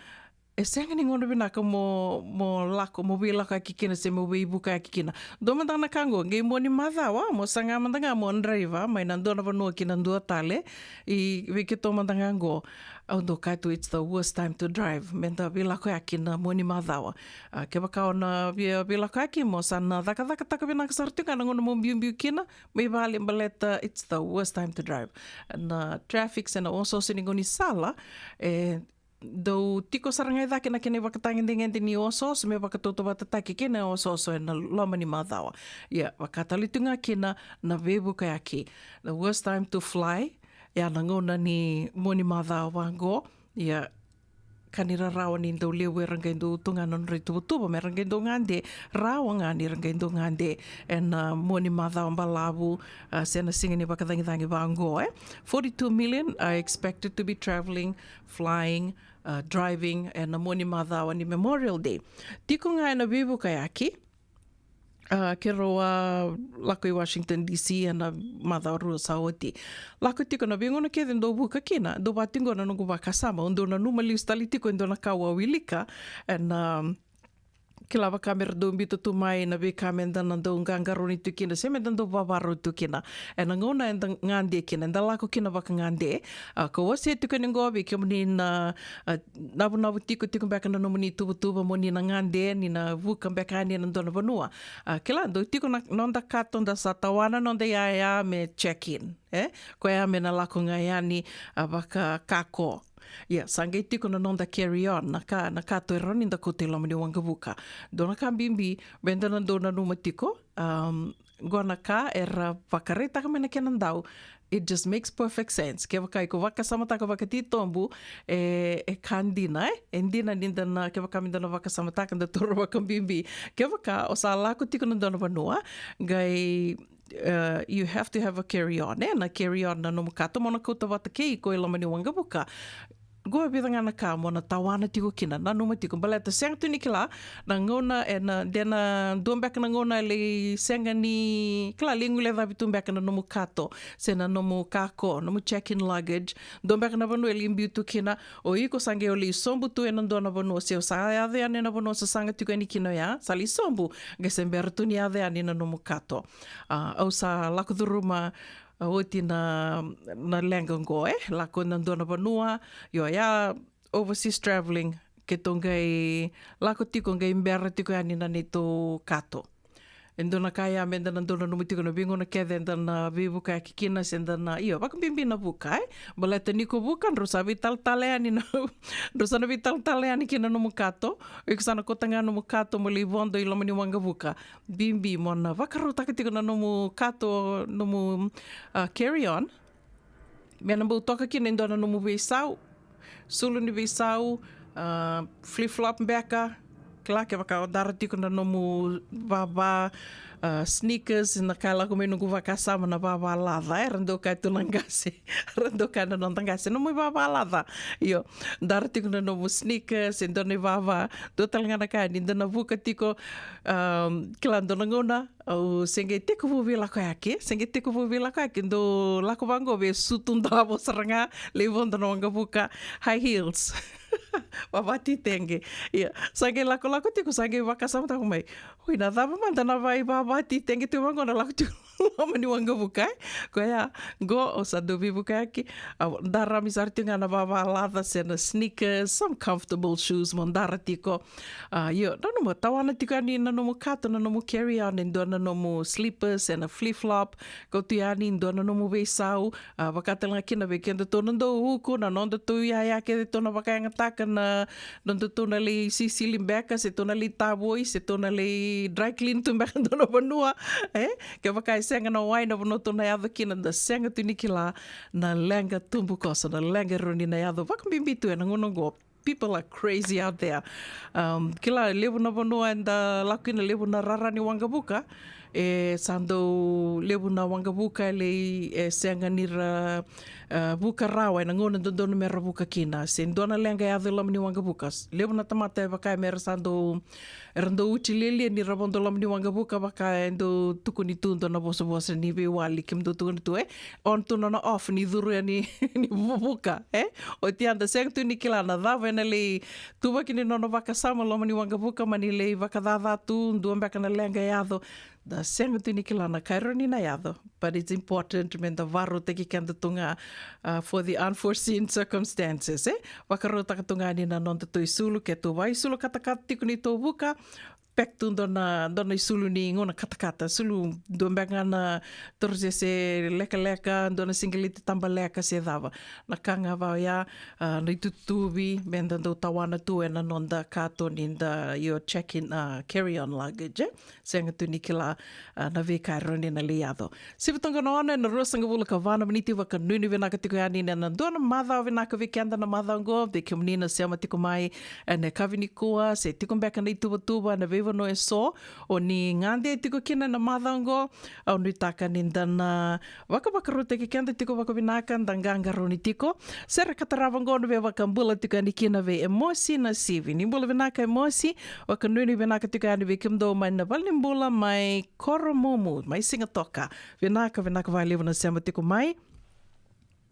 e sega ni gauna vinaka mo, mo lako, mo veilakoyaki kina se mo veivukayaki kina. Dua mada na ka qo, qai mua ni macawa, mo saga mada ga mo draiva mai na dua na vanua ki na dua tale, i vei keitou mada ga qo, au dau kaya tu, it's the worst time to drive, meda veilakoyaki na mua ni macawa. A, kevaka o na via veilakoyaki, mo sa na cakacakataka vinaka sara tiko ga na gauna mo biubiu kina mai vale, baleta it's the worst time to drive. Na traffic se na osooso ni gaunisala, e dau tiko sara ga i cake na kena ivakatagedegede ni osooso me vakatautauvatataki kei na osooso e na loma ni macawa. Ia, vaka tale tu ga kina na veivukayaki. The worst time to fly, ia na gauna ni mua ni macawa qo. Ia, ka ni rarawa ni dau levu era qai dau tu ga na nodra ituvatuva me ra qai dau gade rawa ga ni ra qai dau gade e na mua ni macawa balavu, a, se na siga ni vakacagicagi vaqo, e. Forty-two million are expected to be traveling, flying, a, driving e na mua ni macawa ni Memorial Day. Tiko ga e na veivukayaki, a, keirau a lako i Washington D C e na macawa rua sa oti. Lako tiko na veigauna kece dau vuka kina, dau vati qo na noqu vakasama, au dau nanuma lesu tale tiko e dua na ka au a wilika, e na, um, kila vaka me ra dau biuta tu mai na veika meda na dau qaqarauni tu kina, se meda dau vavarau tu kina. E na gauna eda gade kina, eda lako kina vakagade. A, kau wasea tiko yani qo vei kemuni na, a, navunavu tiko, tiko beka na nomuni tuvatuva mo ni na gade, ni na vuka beka yani e na dua na vanua. A, kila, dau tiko na noda kato da sa tawana noda iyaya me check in, e? Koya me na lako ga yani, a, vakakako. Ia, sa qai tiko na noda carry on, na ka, na kato e rawa ni da kauta i loma ni waqavuka. Dua na ka bibi meda na dau nanuma tiko, um, qo na ka era vakaraitaka mai na kena dau, it just makes perfect sense. Kevaka iko vakasamataka vakatitobu, e, e ka dina, e? E dina ni da na, kevaka meda na vakasamataka, da taura vakabibi. Kevaka o sa lako tiko na dua na vanua, qai, e, you have to have a carry on, e? Na carry on na nomu kato mo na kauta vata kei iko i loma ni waqavuka. Qo e vica ga na ka mo na tawana tiko kina, nanuma tiko, baleta sega tu ni kila na gauna e na, de na dua beka na gauna e lai sega ni kila, lai guilecavi tu beka na nomu kato se na nomu kako, nomu check-in luggage. Dua beka na vanua e lai biu tu kina, o iko sa qai o lai sobu tu e na dua na vanua, se o sa yaco yani e na vanua o sasaga tiko yani kina oya, sa lai sobu, qai se bera tu ni yaco yani na nomu kato. A, au sa lako curuma, a, oti na, na leqa qo, e, lako na dua na vanua, io, ya, overseas traveling, keitou qai lako tiko, qai bera tiko yani na neitou kato. E dua na ka ya meda na dau nanuma tiko na veigauna kece eda na veivukayaki kina, se da na, io, vakabibi na vuka, e. Baleta ni ko vuka, drau sa veitalatala yani na, drau sa na veitalatala yani kina nomu kato, o iko sa na kauta ga nomu kato mo lai vodo i loma ni waqavuka. Bibi mo na vakarautaka tiko na nomu kato, nomu, a, carry on. Me na bau toka kina e dua na nomu veisau, sulu ni veisau, a, flip-flop beka, kila, kevaka o dara tiko na nomu vava, ah, sneakers, na ka e lako mai noqu vakasama na vavalaca, era dau kaya tu na qase, era dau kaya na noda qase, nomu ivavalaca. Io, dara tiko na nomu sneakers, e dua na ivava, dua tale ga na ka ni da na vuka tiko, um, kila dua na gauna, au se qai tekivu veilakoyaki, se qai tekivu veilakoyaki, dau lako vaqo vei sutu davo sara ga, lai vodo na waqavuka, high heels. Vavatitege. Ia, sa qai lakolako tiko, sa qai vakasamataka mai. Ui, na cava mada na vai vavatitege tiko vaqo na lako tiko loma ni waqavuka, e? Koya, qo, au sa dau veivukayaki. Au darami sara tiko ga na vavalaca se na sneakers, some comfortable shoes, mo dara tiko. Ah, io, nanuma, tawana tiko yani na nomu kato, na nomu carry on, e dua na nomu slippers, se na flip flop, kau tu yani, dua na nomu veisau, ah, vaka tale ga kina vei kedatou na dau uku, na nodatou iyaya kece tou na vakayagataka na nodatou na lai sisili beka, se tou na lai tavoi, se tou na lai dry clean tu beka dua na vanua, e? Kevaka e sega na wai na vanua tou na yaco kina, da sega tu ni kila na leqa tubukoso, na leqa e rawa ni na yaco vakabibi tu ena gauna oqo. People are crazy out there. Um, kila, levu na vanua eda lako kina, levu na rara ni waqavuka, e sa dau levu na waqavuka e lai, e sega ni ra, e, vuka rawa ena gauna dodonu me ra vuka kina. Se dua na leqa e yaco e loma ni waqavuka. S-, levu na tamata e vaka me ra sa dau, era dau uti lialia ni ra vodo loma ni waqavuka, vaka e dau tukuni tu dua na vosavosa ni veiwali, kemudou tukuna tu, e? On tu nona off ni curu yani ni vuvuka, e? Oti ya da sega tu ni kila na cava ena lai tuvaki ni nona vakasama loma ni waqavuka, mani lai vakacaca tu, dua beka na leqa e yaco. Da sega tu ni kila na ka e rawa ni na yaco. But it's important me da vakarautaki keda tu ga, uh, for the unforeseen circumstances, e? Vakarautaka tu ga ni na nodatou isulu, ke tou vakaisulu katakata tiko ni tou vuka, pack tu dua na, dua na isulu ni gauna katakata, sulu dua beka ga na torocese lekaleka, dua na siqeleti tabaleka se cava. Na ka ga vaka oya, ah, na itutuvi, me da dau tawana tu ena noda kato ni da, io, check in, ah, carry on luggage, e? Sega tu ni kila, ah, na veika e rawa ni na lai yaco. Sivi toka na ono ena ruasagavulu ka va na miniti, vakanuinui vinaka tiko yani ena dua na macawa vinaka vei keda na macawa oqo, vei kemuni na sema tiko mai ena yakavi nikua, se tiko beka na ituvatuva ena veivanua eso o ni gade tiko kina ena macawa oqo. Au nuitaka ni da na vakavakarautaki keda tiko vakavinaka, da qaqarauni tiko. Sere ka tarava oqo na veivakabula tiko yani kina vei Emosi Nasivi. Ni bula vinaka Emosi, vakanuinui vinaka tiko yani vei kemudou mai na valenibula mai Koromumu, mai Sigatoka. Vinaka, vinaka vakalevu na sema tiko mai.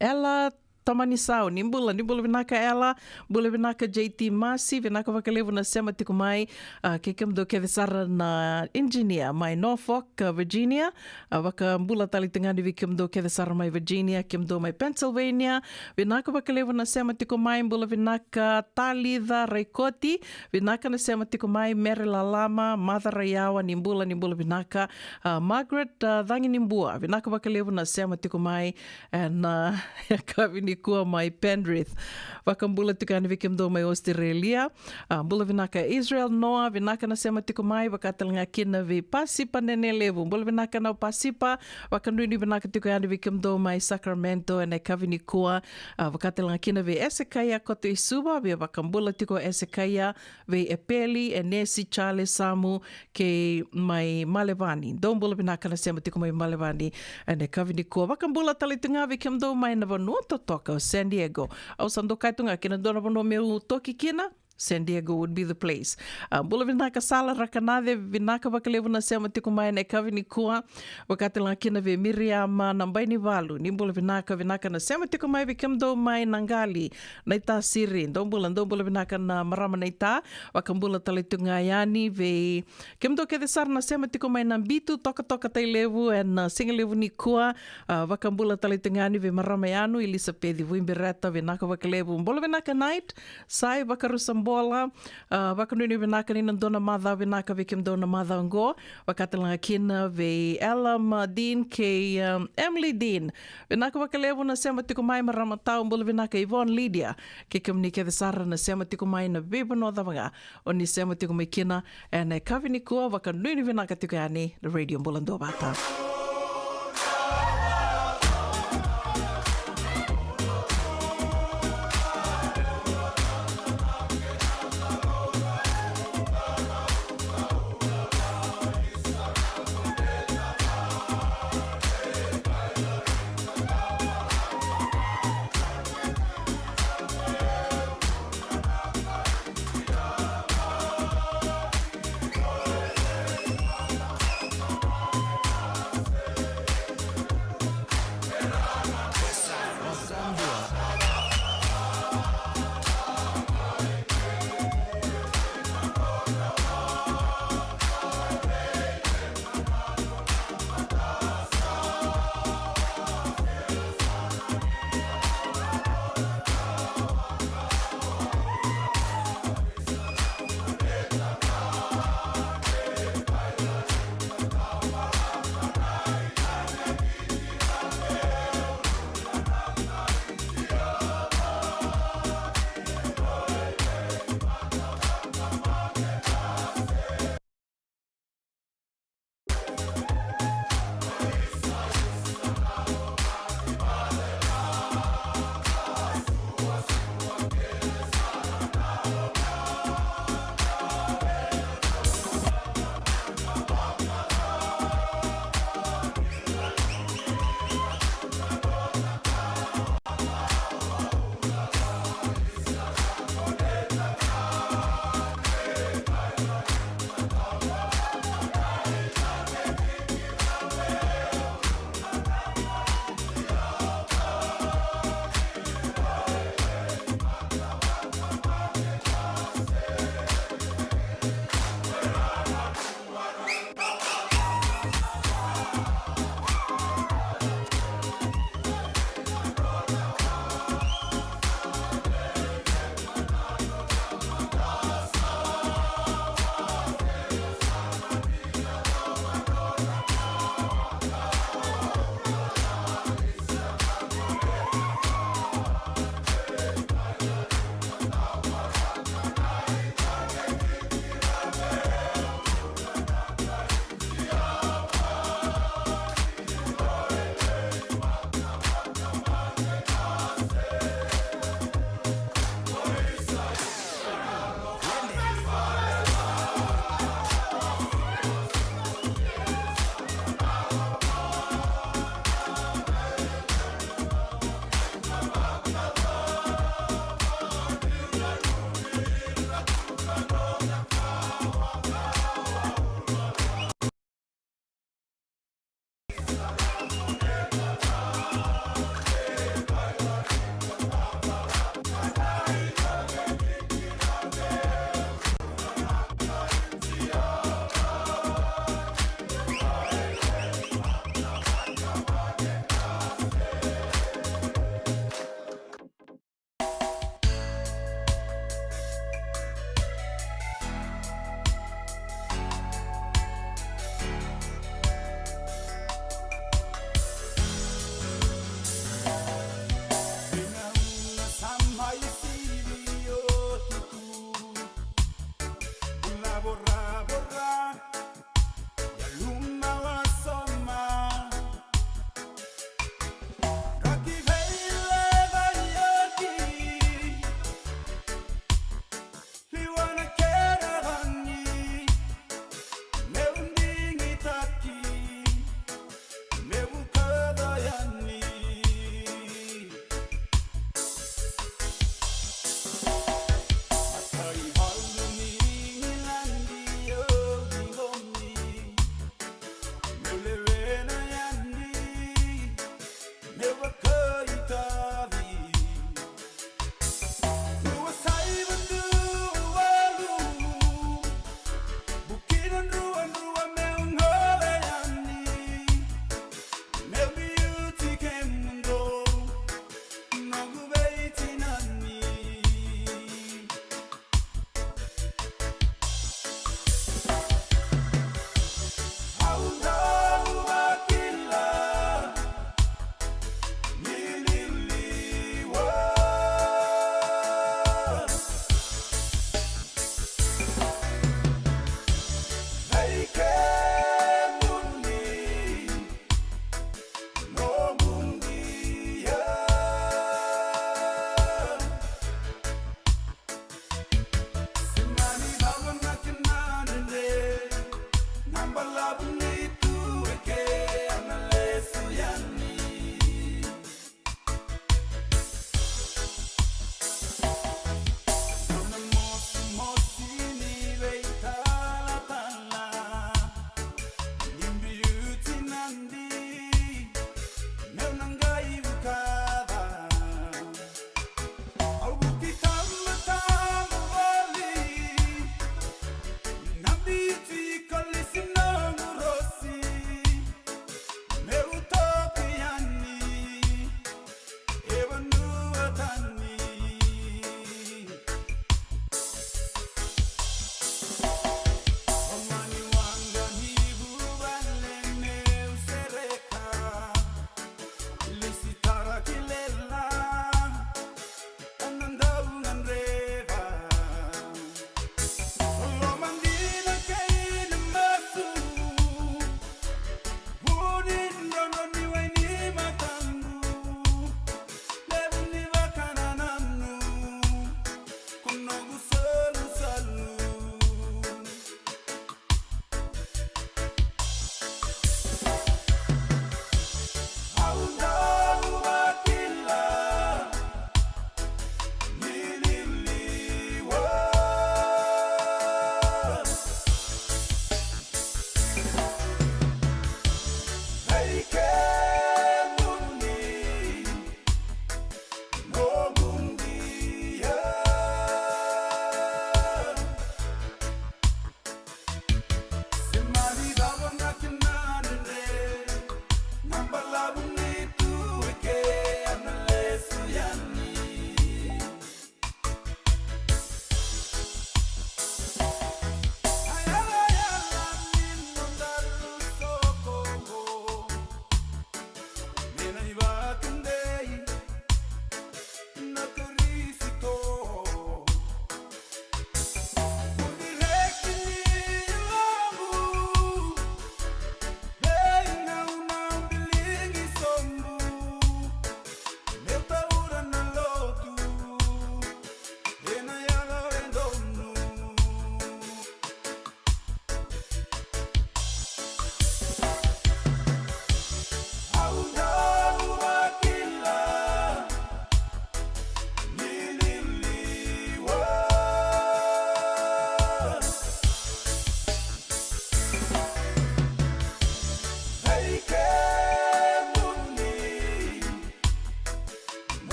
Ela Tamanisau, ni bula, ni bula vinaka Ela, bula vinaka J T Masi, vinaka vakalevu na sema tiko mai, ah, kei kemudou kece sara na engineer mai Norfolk, ah, Virginia, ah, vakabula tale tiko ga yani vei kemudou kece sara mai Virginia, kemudou mai Pennsylvania, vinaka vakalevu na sema tiko mai, bula vinaka Talica Raikoti, vinaka na sema tiko mai, Mere Lalama, Maca Raiyawa, ni bula, ni bula vinaka, ah, Margaret, ah, Caginibua, vinaka vakalevu na sema tiko mai, ena, ah, yakavi nikua mai Penrith. Vakabula tiko yani vei kemudou mai Australia. Ah, bula vinaka Israel Noa, vinaka na sema tiko mai, vaka tale ga kina vei Pasipa Nenelevu. Bula vinaka na Pasipa, vakanuinui vinaka tiko yani vei kemudou mai Sacramento ena yakavi nikua. Ah, vaka tale ga kina vei Esekaia Kotoisuva, via vakabula tiko Esekaia, vei Epeli, Enesi, Charles, Samu, kei mai Malevani. Dou bula vinaka na sema tiko mai Malevani ena yakavi nikua. Vakabula tale tu ga vei kemudou mai na vanua totoka o San Diego. Au sa dau kaya tu ga kina dua na vanua meu toki kina, San Diego would be the place. Ah, bula vinaka Sala Rakanace, vinaka vakalevu na sema tiko mai ena yakavi nikua. Vaka tale ga kina vei Miriama Nabainivalu, ni bula vinaka, vinaka na sema tiko mai vei kemudou mai Naqali, Naitasiri. Dou bula, dou bula vinaka na marama Naita. Vakabula tale tu ga yani vei kemudou kece sara na sema tiko mai Nabitu, Tokatoka, Tailevu ena, ah, sigalevu nikua. Ah, vakabula tale tu ga yani vei marama Yanu, Elisapeci Vuibereta, vinaka vakalevu. Bula vinaka Night, Sai Vakarusabola, ah, vakanuinui vinaka ni na dua na macawa vinaka vei kemudou na macawa oqo. Vaka tale ga kina vei Ella, ah, Dean kei, ah, Emily Dean. Vinaka vakalevu na sema tiko mai marama Tau, bula vinaka Yvonne Lydia. Kei kemuni kece sara na sema tiko mai na veivanua cava ga o ni sema tiko mai kina ena yakavi nikua, vakanuinui vinaka tiko yani na Radio Bula Duavata.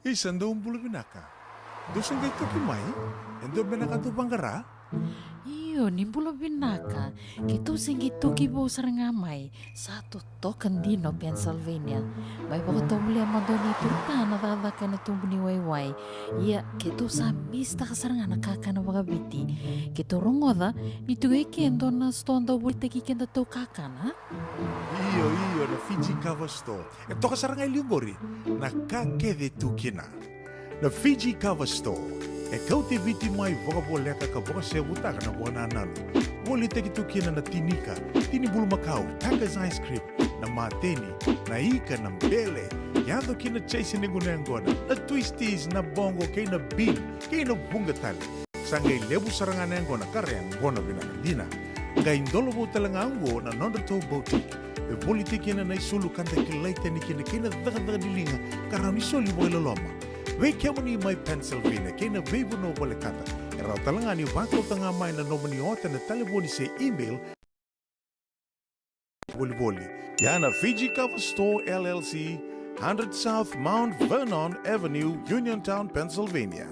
Isa, dou bula vinaka. Dou se qai toki mai? E dua beka na ka dou vaqara? Io, ni bula vinaka. Keitou se qai toki vou sara ga mai. Sa totoka dina o Pennsylvania. Mai vakatovolea mada o Nei Turka na cakacaka ena tubu ni waiwai. Ia, keitou sa misitaka sara ga na kakana vakaviti. Keitou rogoca ni tiko e ke e dua na sitoa dau volitaki kedatou kakana. Io, io, na Fiji Cover Store. E toka sara ga e liu qori na ka kece e tu kina. Na Fiji Cover Store e kauti Viti mai vakavoleka ka vakasevutaka na vakanananu. Volitaki tu kina na tinika, tini bulumakau, Tiger's ice cream, na mateni, na ika, na bele, yaco kina Jason ni guna yaqona, na twisties, na bogo kei na bean, kei na vuqa tale. Sa qai levu sara ga na yaqona ka ra yaqona vinaka dina. Qai dolovou tale ga oqo na nodratou boutique e volitaki kina na isulu ka da kilai tani kina kei na cakacaka ni liga ka rawa ni soli vakailoloma. Vei kemuni mai Pennsylvania kei na veivanua volekata, e rawa tale ga ni vakauta ga mai na nomuni ota ena talevoni se email. Volivoli. Ia na Fiji Cover Store L L C, hundred South Mount Vernon Avenue, Uniontown, Pennsylvania.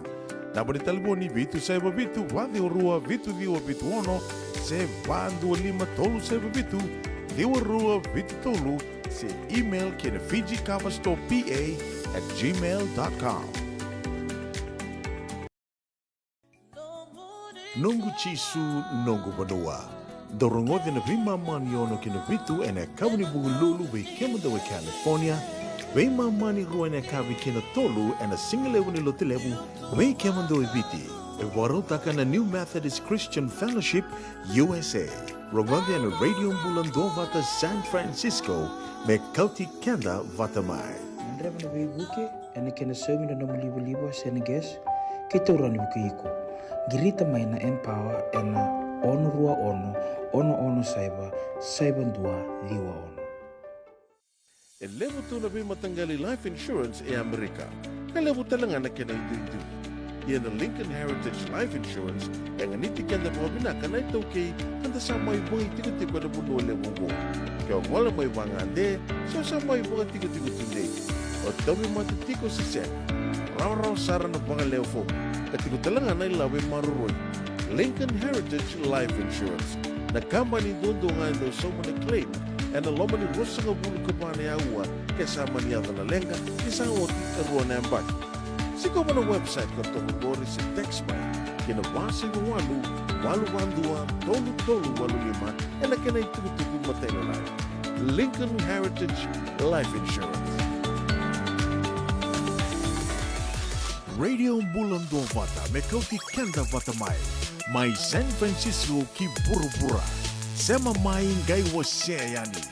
Naba ni talevoni vitu saiva vitu, va ciwa rua, vitu ciwa vitu ono, se va dua lima tolu saiva vitu, ciwa rua vitu tolu, se email ki na Fiji Cover Store P A at gmail dot com. Noqu Jisu, noqu vanua. Dau rogoci na veimama ni ono ki na vitu ena yakavi ni Vukelulu vei kemudou e California, veimama ni rua ena yakavi ki na tolu ena sigalevu ni Lotulevu vei kemudou e Viti. E vakarautaka na New Methodist Christian Fellowship U S A. Rogoci ena Radio Bula Duavata San Francisco me kauti keda vata mai. Gadreva na veivuke ena kena saumi na nomu livaliva se na gas, keitou rawa ni vukei iko. Qirita mai na Empower ena ono rua ono, ono ono saiva, saiva dua ciwa ono. E levu tu na veimataqali life insurance e Amerika, ka levu tale ga na kena iduidui. Ia na Lincoln Heritage Life Insurance e ganiti keda vakavinaka na iTaukei ka da sa mai vakaitikotiko ena vanua levu oqo. Ke o gole mai vagade, se o sa mai vakatikotiko tudei, o tauvimate tiko se sega, rawarawa sara na vagalewe fomu, ka tiko tale ga na ilavo e maroroi. Lincoln Heritage Life Insurance, na kabani duadua ga e dau sauma na claim ena loma ni ruasagavulu ka va na aua ke sa mani yaco na leqa, ke sa oti e rua na yabaki. Sikova na website ka toka qori se text mai ki na va saiva walu, walu va dua, tolu tolu walu lima ena kena itukutuku matailalai. Lincoln Heritage Life Insurance. Radio Bula Duavata me kauti keda vata mai, mai San Francisco ki vuravura. Sema mai, qai wasea yani.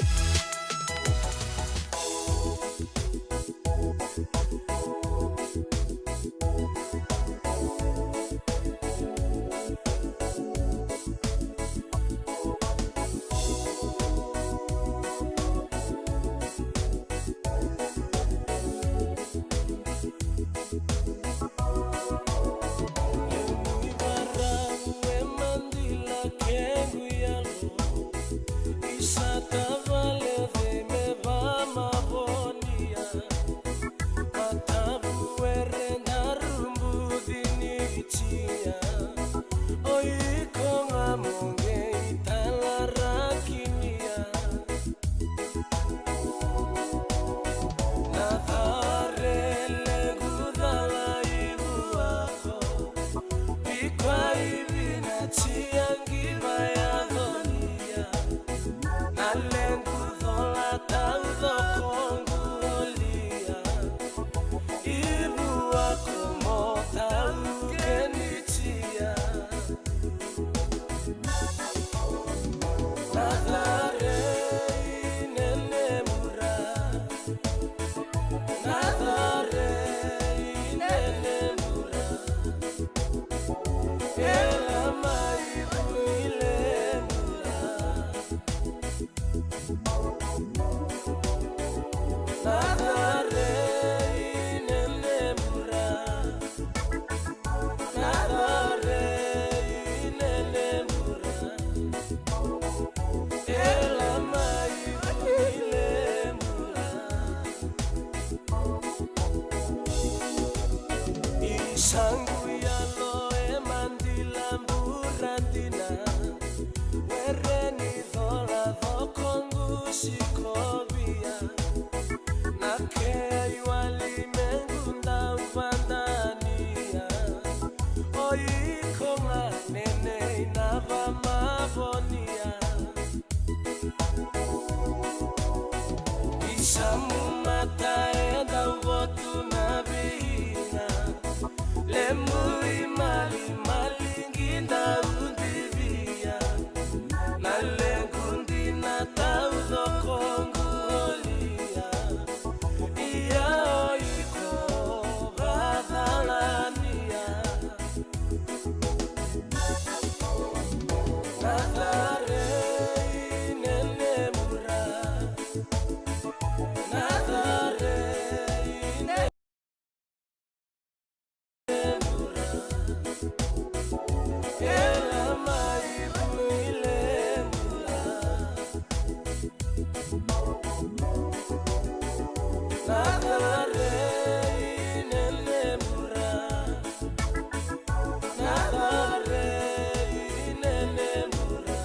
Sa qu yalo e madila bura dina, were ni cola cokoqu sikovia, na kei wali mequ dau vadania. O iko ga nenei na vamavonia. Isa mu mata e dau votu na viina, lebu i malimali qi dau divia, na lequ dina taucoko qu olia. Ia o iko vacalania. Na carei ne lebura. Na carei ne lebura. E la mai vui lebura. Na carei ne lebura. Na carei ne lebura.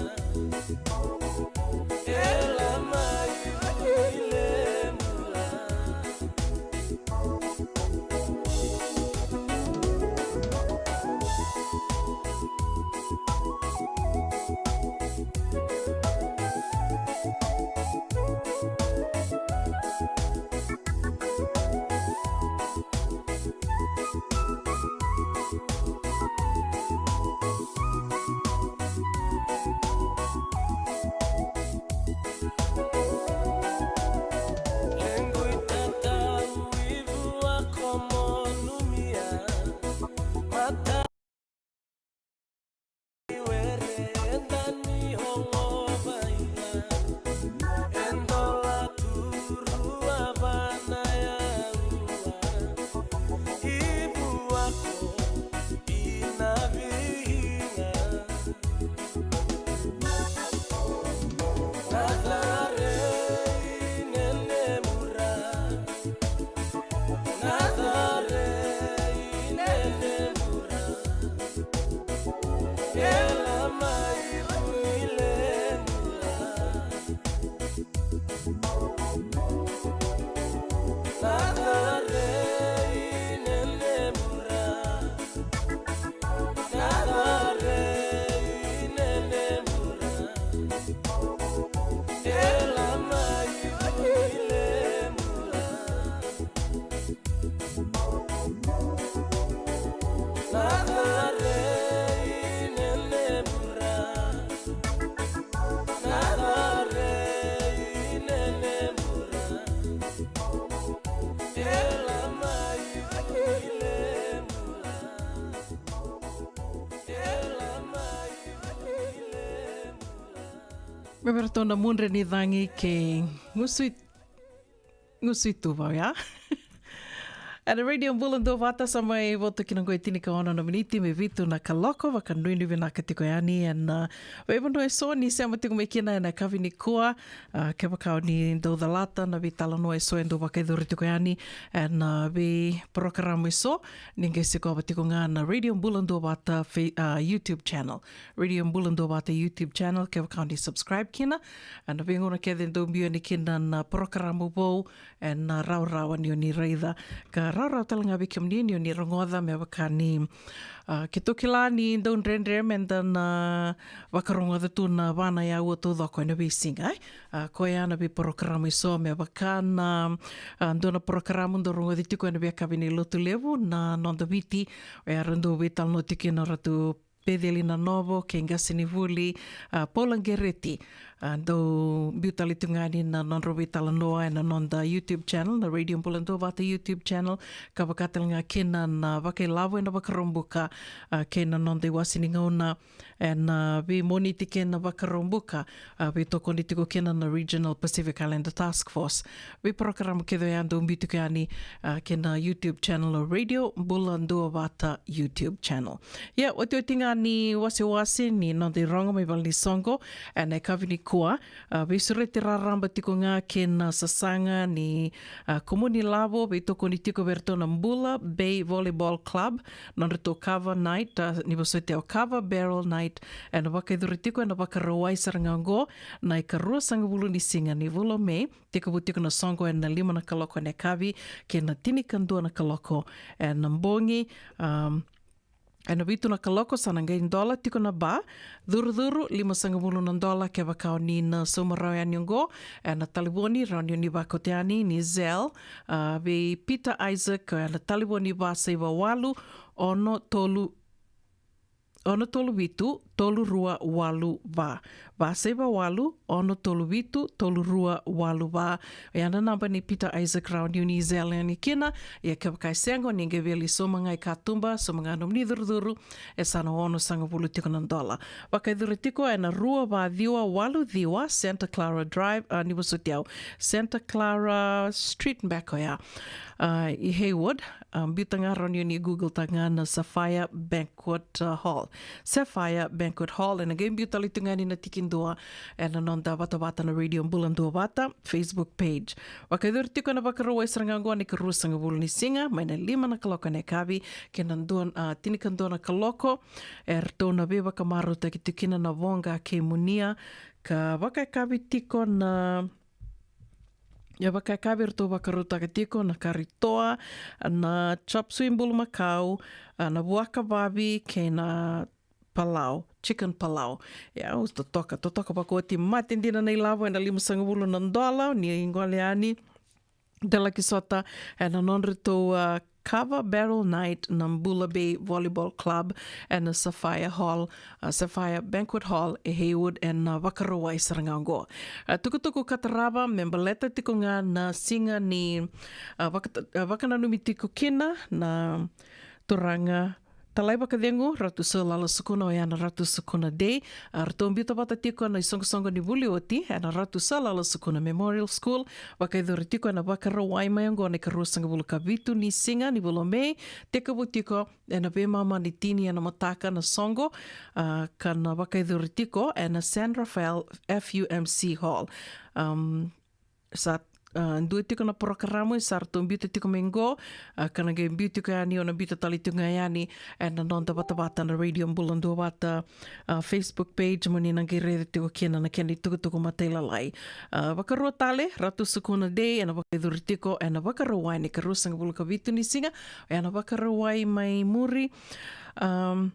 E la mai vui lebura. Lequ i tatau i vua ko monumia. Mata i were e dani holovaia. E dola tu rua vana yaua. I vua ko i na viga. Na carei ne lebura. Na carei ne lebura. E la mai vui lebura. Na carei ne lebura. Na carei ne lebura. E la mai vui lebura. Na carei ne lebura. Na carei ne lebura. E la mai vui lebura. E la mai vui lebura. Me vei ratou na mudre ni cagi kei gusu i, gusu i tuva, ia. Ena Radio Bula Duavata sa mai vo tu kina qo e tinikaono na miniti me vitu na kaloko, vakanuinui vinaka tiko yani ena, a, veivanua eso ni sema tiko mai kina ena yakavi nikua. A, kevaka o ni dau calata na veitalanoa eso e dau vakayacori tiko yani ena, a, veiporokaramu eso, ni qai sikova tiko ga na Radio Bula Duavata Fe-, a, YouTube channel. Radio Bula Duavata YouTube channel, kevaka o ni subscribe kina. Ena veigauna kece e dau biu yani kina na porokaramu vou, ena rawarawa ni o ni raica. Ka rawarawa tale ga vei kemuni ni o ni rogoca me vaka ni, a, keitou kila ni dau dredre meda na vakarogoca tu na va na yaua taucoko ena veisiga, e. A, koya na veiporokaramu eso me vaka na, a, dua na porokaramu dau rogoci tiko ena veiyakavi ni Lotulevu na Noda Viti, oya era dau veitalanoa tiko kina o Ratu Peceli Nanovo kei qasenivuli, a, Paula Qereti. A, dau biu tale tu ga yani na nodrau veitalanoa ena noda YouTube channel, na Radio Bula Duavata YouTube channel, ka vaka tale ga kina na Vakailavo ena Vakaraubuka, a, kei na noda iwase ni gauna ena, a, veiMoniti kei na Vakaraubuka, a, veitokoni tiko kina na Regional Pacific Islander Task Force. Veiporokaramu kece oya dau biu tiko yani, a, kei na YouTube channel o Radio Bula Duavata YouTube channel. Ia, otioti ga ni wasewase ni noda irogo mai valenisoqo ena yakavi ni Ua, a, veisureti raraba tiko ga kei na sasaga ni, a, kumuni lavo, veitokoni tiko vei iratou na Bula Bay Volleyball Club, nodratou Kava Night, a, ni vosoti au Kava Barrel Night, ena vakayacori tiko ena Vakarauwai sara ga oqo, na ikarua sagavulu ni siga ni vula o Me, tekivu tiko na soqo ena lima na kaloko ena yakavi, kei na tinikadua na kaloko ena bogi, um, ena vitu na kaloko sa na qai dola tiko na ba, curucuru, lima sagavulu na dola, kevaka o ni na sauma rawa yani oqo, ena talevoni, rawa ni o ni vakauta yani, ni Zelle, a, vei Peter Isaac, ena talevoni va saiva walu, ono tolu, ono tolu vitu, tolu rua walu va. Va saiva walu, ono tolu vitu, tolu rua walu va. Oya na naba nei Peter Isaac rawa ni o ni Zelle yani kina, ia kevaka e sega o ni qai via lai sauma ga i katuba, sauma ga nomuni curucuru, e sa na ono sagavulu tiko na dola. Vakayacori tiko ena rua va ciwa walu ciwa Santa Clara Drive, a, ni vosoti au, Santa Clara Street beka oya, a, i Hayward, a, biuta ga rawa ni o ni Google taka ga na Sapphire Banquet, a, Hall. Sapphire Banquet Hall, ena qai biu tale tu ga yani na tikidua, ena noda vatavata na Radio Bula Duavata Facebook page. Vakayacori tiko ena Vakarauwai sara ga oqo na ikarua sagavulu ni siga, mai na lima na kaloko ena yakavi, kei na dua, a, tinikadua na kaloko, eratou na veivakamarautaki tu kina na Voqa kei Munia, ka vakayakavi tiko na, ia vakayakavi eratou vakarautaka tiko na kari toa, na chop suey bulumakau, a, na vuaka vavi, kei na palau, chicken palau. Ia, au totoka, totoka vakaoti, mate dina na ilavo, ena lima sagavulu na dola, ni gole yani, de laki sota, ena nodratou, a, Kava Barrel Night na Bula Bay Volleyball Club, ena Sapphire Hall, a, Sapphire Banquet Hall, e Hayward, ena Vakarauwai sara ga oqo. A, tukutuku ka tarava, me baleta tiko ga na siga ni, a, vaka-, a, vakananumi tiko kina na turaga Talai Vakacegu, Ratu Sir Lala Sukuna, oya na Ratu Sukuna Day. A, ratou biuta vata tiko na isoqosoqo ni vuli oti, ena Ratu Sir Lala Sukuna Memorial School, vakayacori tiko ena Vakarauwai mai oqo na ikarua sagavulu ka vitu ni siga ni vula o Me, tekivu tiko ena veimama ni tini ena mataka na soqo, a, ka na vakayacori tiko ena San Rafael F U M C Hall. Um, sa, a, dua tiko na porokaramu, sa ratou biuta tiko mai oqo, a, ka na qai biu tiko yani, o na biuta tale tiko ga yani, ena noda vatavata na Radio Bula Duavata, a, Facebook page, mo ni na qai raica tiko kina na kena itukutuku matailalai. A, vakarua tale, Ratu Sukuna Day, ena vakayacori tiko, ena Vakarauwai na ikarua sagavulu ka vitu ni siga, ena Vakarauwai mai muri, um,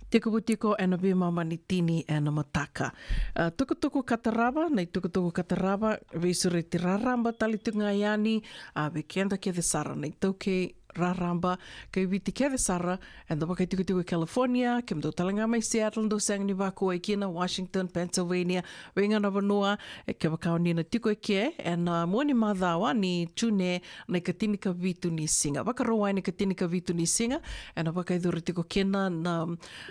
tekivu tiko ena veimama ni tini ena mataka. A, tukutuku ka tarava, na itukutuku ka tarava, veisureti raraba tale tu ga yani, a, vei keda kece sara na iTaukei raraba, kai Viti kece sara, eda vakaitikotiko i California, kemudou tale ga mai Seattle, dou sega ni vakuwai kina, Washington, Pennsylvania, vei ga na vanua, e, kevaka o ni na tiko eke, ena, a, mua ni macawa ni June, na ikatini ka vitu ni siga. Vakarauwai na ikatini ka vitu ni siga, ena vakayacori tiko kina na,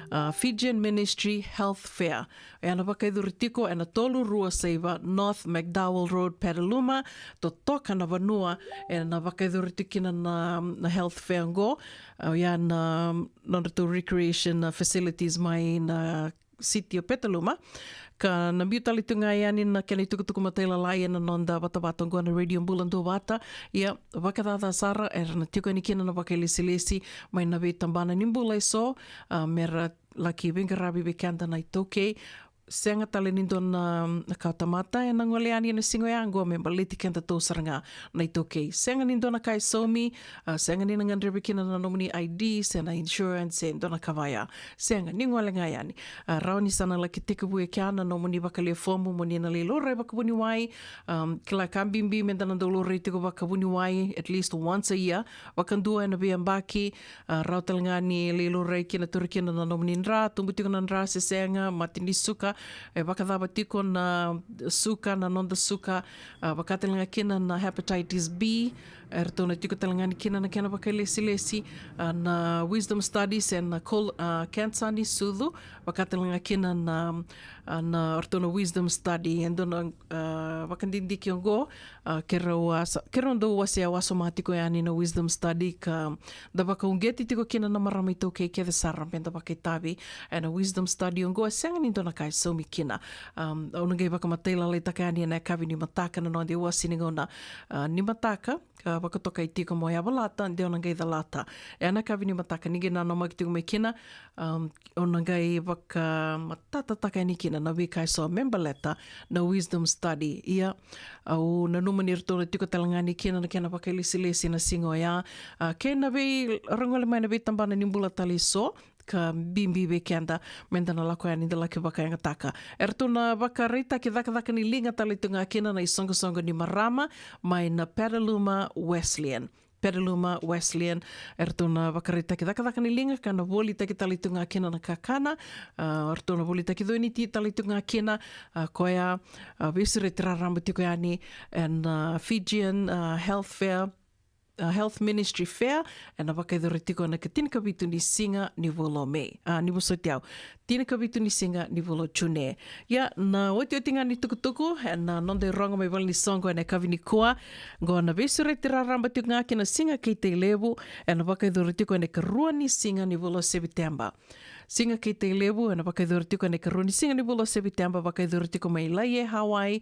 a, Fijian Ministry Health Fair. Ena vakayacori tiko ena tolu rua saiva North McDowell Road, Petaluma, totoka na vanua, ena vakayacori tiko kina na, na health fair oqo, a, oya na, nodratou recreation, a, facilities mai na city o Petaluma. Ka na biu tale tu ga yani na kena itukutuku matailalai ena noda vatavata oqo na Radio Bula Duavata. Ia, vakacaca sara, era na tiko yani kina na vakailesilesi mai na veitabana ni bula eso, a, mera laki veiqaravi vei keda na iTaukei. Sega tale ni dua na, na kawatamata ena gole yani ena siga oya oqo me baleti kedatou sara ga na iTaukei. Sega ni dua na ka e saumi, a, sega ni na gadrevi kina na nomuni I D, se na insurance, se dua na ka vaya. Sega, ni gole ga yani. A, rawa ni sa na laki tekivu e kea na nomuni vakalia fomu mo ni na lai laurai vakavuniwai. Um, kila ka bibi meda na dau laurai tiko vakavuniwai at least once a year. Vakadua ena veiyabaki, a, rawa tale ga ni lai laurai kina, tauri kina na nomuni dra, tubu tiko na dra se sega, mate ni suka, e vakacava tiko na suka, na noda suka, a, vaka tale ga kina na hepatitis B, eratou na tiko tale ga ni kina na kena vakailesilesi, a, na wisdom study se na col-, a, cancer ni sucu, vaka tale ga kina na, a, na, eratou na wisdom study, e dua na, a, vakadidike oqo, a, keirau, a, sa-, keirau dau wasea wasoma tiko yani na wisdom study ka da vakauqeti tiko kina na marama iTaukei kece sara meda vakaitavi ena wisdom study oqo, e sega ni dua na ka e vakatataumi kina. Um, au na qai vakamatai lalaitaka yani ena yakavi ni mataka na noda iwasi ni gauna, ah, ni mataka, ka vakatokai tiko mo yavalata, de o na qai calata. Ena yakavi ni mataka ni qai nanamaki tiko mai kina, um, o na qai vakamatatataka yani kina na veika eso me baleta na wisdom study. Ia, au nanuma ni ratou na tiko tale ga ni kina na kena vakailesilesi na siga oya. Ah, kei na veirogole mai na veitabana ni bula tale eso, ka bibi vei keda, meda na lako yani da laki vakayagataka. Eratou na vakaraitaki cakacaka ni liga tale tu ga kina na isoqosoqo ni marama mai na Petaluma Wesleyan. Petaluma Wesleyan, eratou na vakaraitaki cakacaka ni liga ka na volitaki tale tu ga kina na kakana, ah, eratou na volitaki cuniti tale tu ga kina, ah, koya, ah, veisureti raraba tiko yani ena, ah, Fijian, ah, Health Fair, ah, Health Ministry Fair, ena vakayacori tiko ena ikatinikavitu ni siga ni vula o Me, ah, ni vosoti au, tinikavitu ni siga ni vula o June. Ia, na otioti ga ni tukutuku ena noda irogo mai valenisoqo ena yakavi nikua, qo na veisureti raraba tiko ga kina Siga kei Tailevu, ena vakayacori tiko ena ikarua ni siga ni vula o Seviteba. Siga kei Tailevu, ena vakayacori tiko ena ikarua ni siga ni vula o Seviteba, vakayacori tiko mai Laie, Hawaii.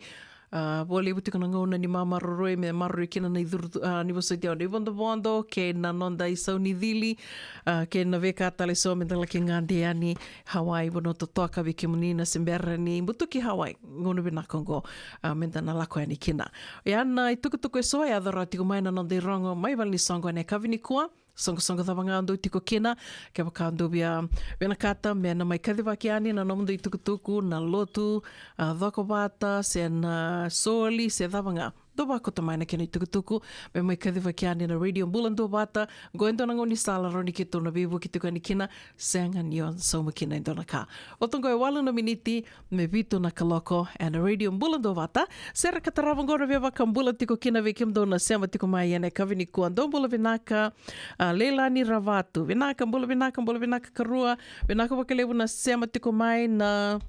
Ah, vakalevu tiko na gauna ni mamaroroi, me maroroi kina na icuru, ah, ni vosoti au, na ivodovodo, kei na noda isau ni cili, ah, kei na veika tale eso meda laki gade yani Hawaii, vanua totoka vei kemuni na se bera ni butuki Hawaii, gauna vinaka oqo, ah, meda na lako yani kina. Ia na itukutuku eso e yaco rawa tiko mai na noda irogo mai valenisoqo ena yakavi nikua. Soqosoqo cava ga o dou tiko kina, kevaka o dou via vinakata me na mai kacivaki yani na nomudou itukutuku, na lotu, ah, cokovata, se na soli, se cava ga, dou vakauta mai na kena itukutuku me mai kacivaki yani na Radio Bula Duavata. Qo e dua na gaunisala rawa ni keitou na veivuke tiko yani kina, sega ni o sauma kina e dua na ka. Oti qo e walu na miniti me vitu na kaloko ena Radio Bula Duavata. Sere ka tarava qo na veivakabula tiko kina vei kemudou na sema tiko mai ena yakavi nikua. Dou bula vinaka, ah, Leilani Ravatu. Vinaka, bula vinaka, bula vinaka karua. Vinaka vakalevu na sema tiko mai na,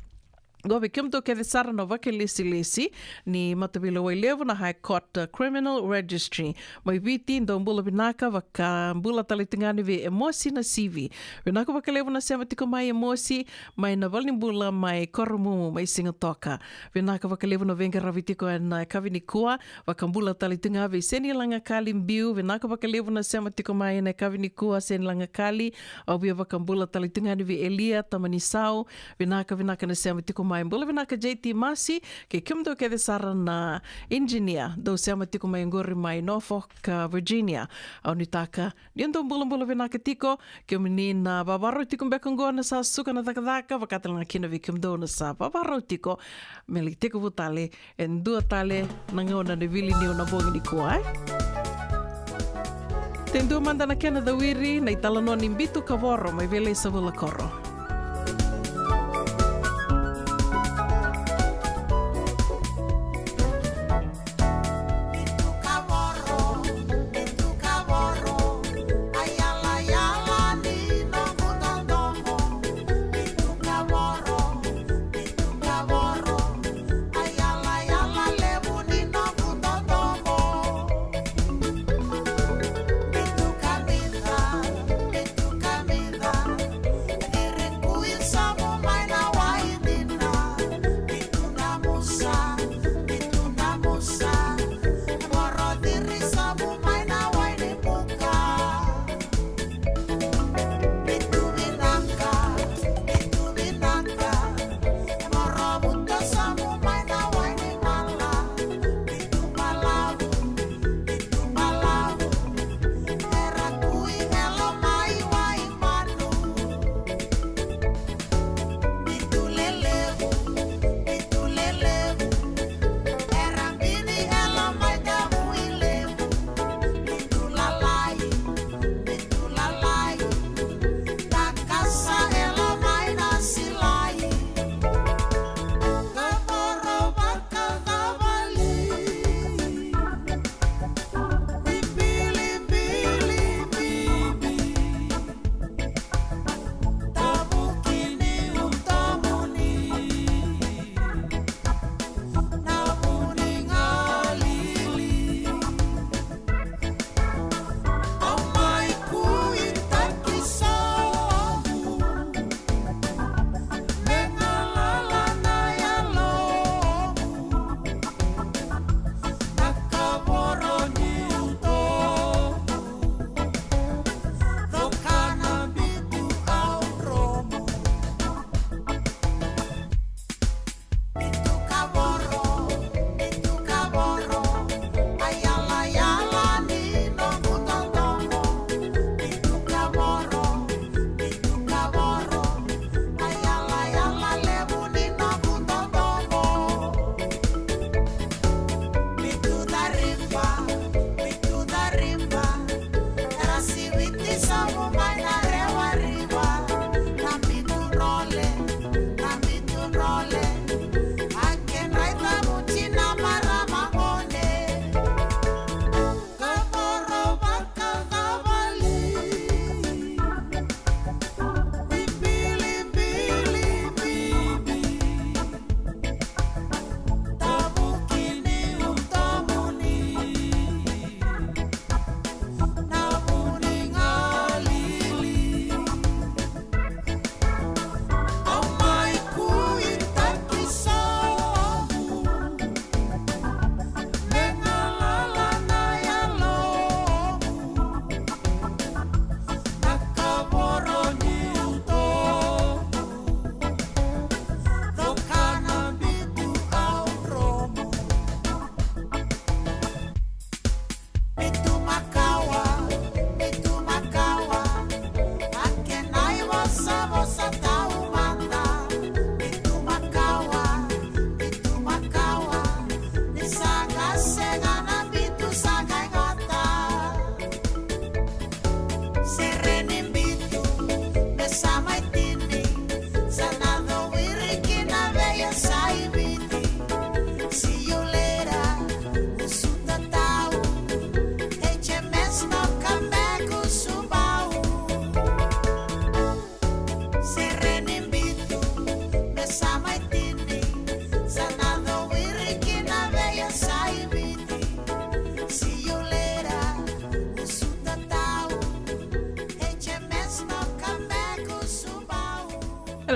qo vei kemudou kece sara na vakailesilesi ni mataveilewai levu na High Court, ah, Criminal Registry mai Viti. Dou bula vinaka, vakabula tale tu ga yani vei Emosi Nasivi. Vinaka vakalevu na sema tiko mai Emosi, mai na valenibula mai Koromumu mai Sigatoka. Vinaka vakalevu na veiqaravi tiko ena yakavi nikua, vakabula tale tu ga vei Seni Lagakali Biu. Vinaka vakalevu na sema tiko mai ena yakavi nikua, Seni Lagakali. Au via vakabula tale tu ga yani vei Elia Tamanisau. Vinaka, vinaka na sema tiko mai. Bula vinaka J T Masi, kei kemudou kece sara na engineer dou sema tiko mai qori mai Norfolk, ah, Virginia. Au nuitaka ni dou bulabula vinaka tiko, kemuni na vavarau tiko beka qo na sa suka na cakacaka, vaka tale ga kina vei kemudou na sa vavarau tiko me lai tekivu tale e dua tale na gauna ni vili niu na bogi nikua, e? Te dua mada na kena cawiri na italanoa ni Bitu Kavoro mai Veilaisavulakoro.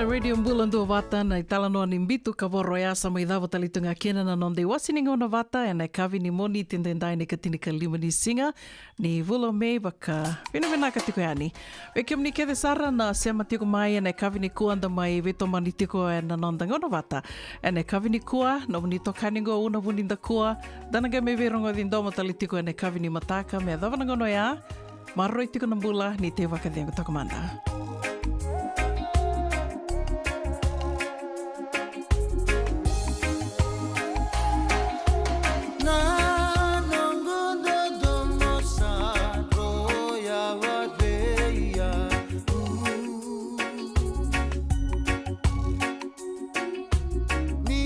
Radio Bula Duavata, na italanoa ni bitu kavoro ya sa mai cava tale tu ga kina na noda iwase ni gauna vata ena yakavi ni Moniti edaidai, na ikatinikalima ni siga ni vula o Me, vakavinavinaka tiko yani vei kemuni kece sara na sema tiko mai ena yakavi nikua, da mai veitomani tiko ena noda gauna vata ena yakavi nikua. Nomuni tokani oqo Una Vunidakua, da na qai mai veirogoci domo tale tiko ena yakavi ni mataka me yacova na gauna oya. Maroroi tiko na bula, ni tei vakacegu toka mada. Na noqu dodomo sa dro yawa vei au. Ni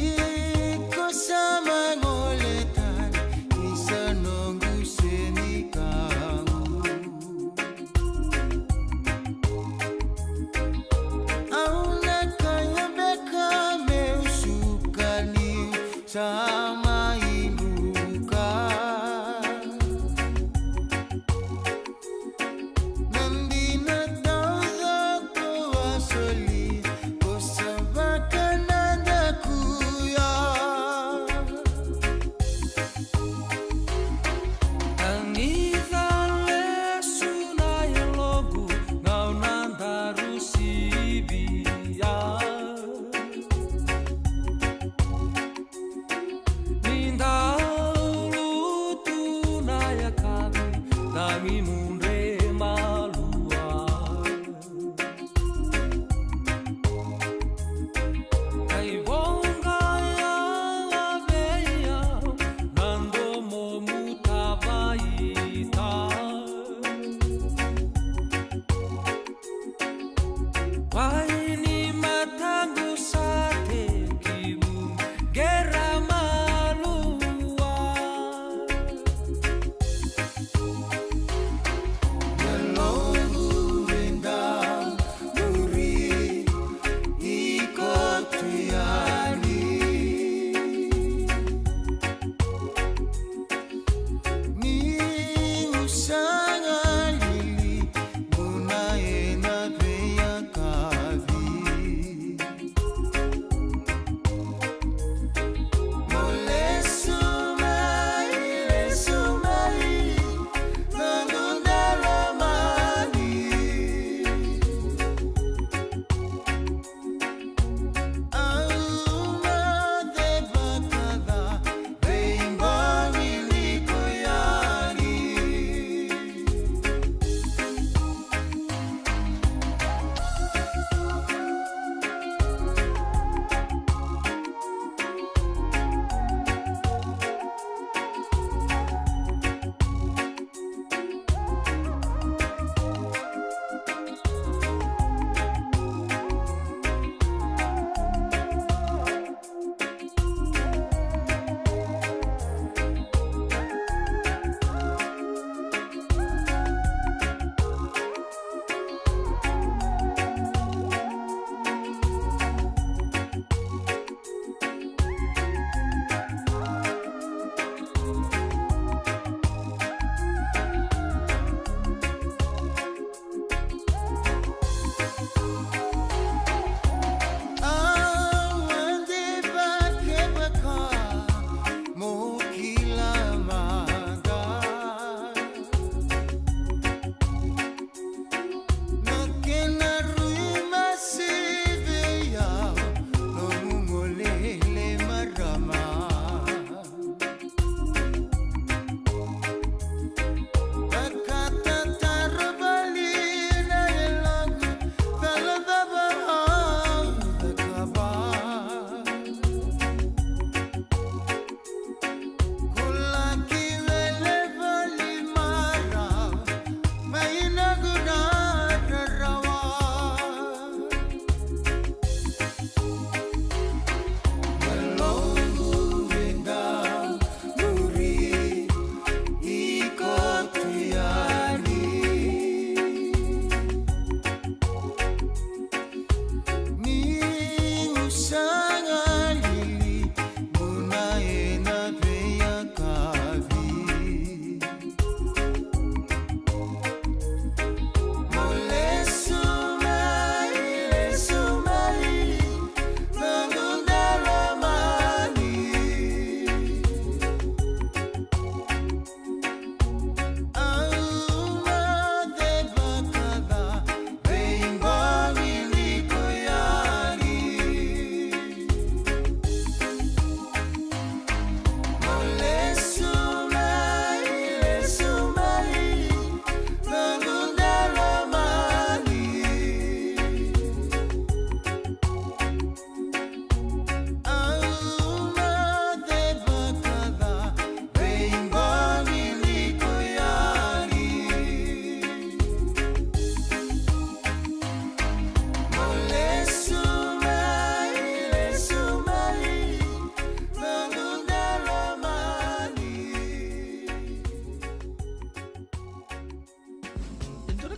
ko sa mai gole tani, ni sa noqu senikau.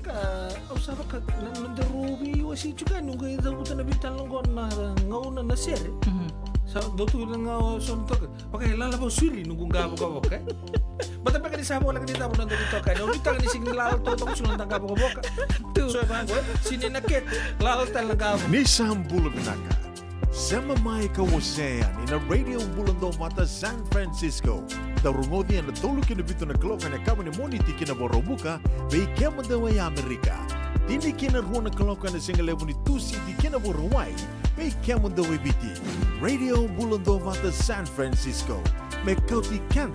Ka, au sa vaka, na, na daru veiwasei tiko yani, noqu cavuta na veitalanoa qo na gauna na sere. Mhm. Sa dau tu na gauna so na toka. Vaka e lala vau siri, noqu qavokavoka, e. Bata beka ni sa voleka ni cava na dau toka yani. Au nuitaka ni sigi ni lala toka, toka sigi na qavokavoka. Tu. So e vaqo, e, sini na kete, lala tale na qavokavoka. Ni sa bula vinaka. Sema mai ka wasea yani na Radio Bula Dovata San Francisco. Dau rogoci ena tolu ki na vitu na kaloko ena yakavi ni Moniti ki na Vakaraubuka, vei kemudou e Amerika. Tini ki na rua na kaloko ena sigalevu ni Tusiti ki na Vakarauwai, vei kemudou e Viti. Radio Bula Dovata San Francisco. Me kauti keda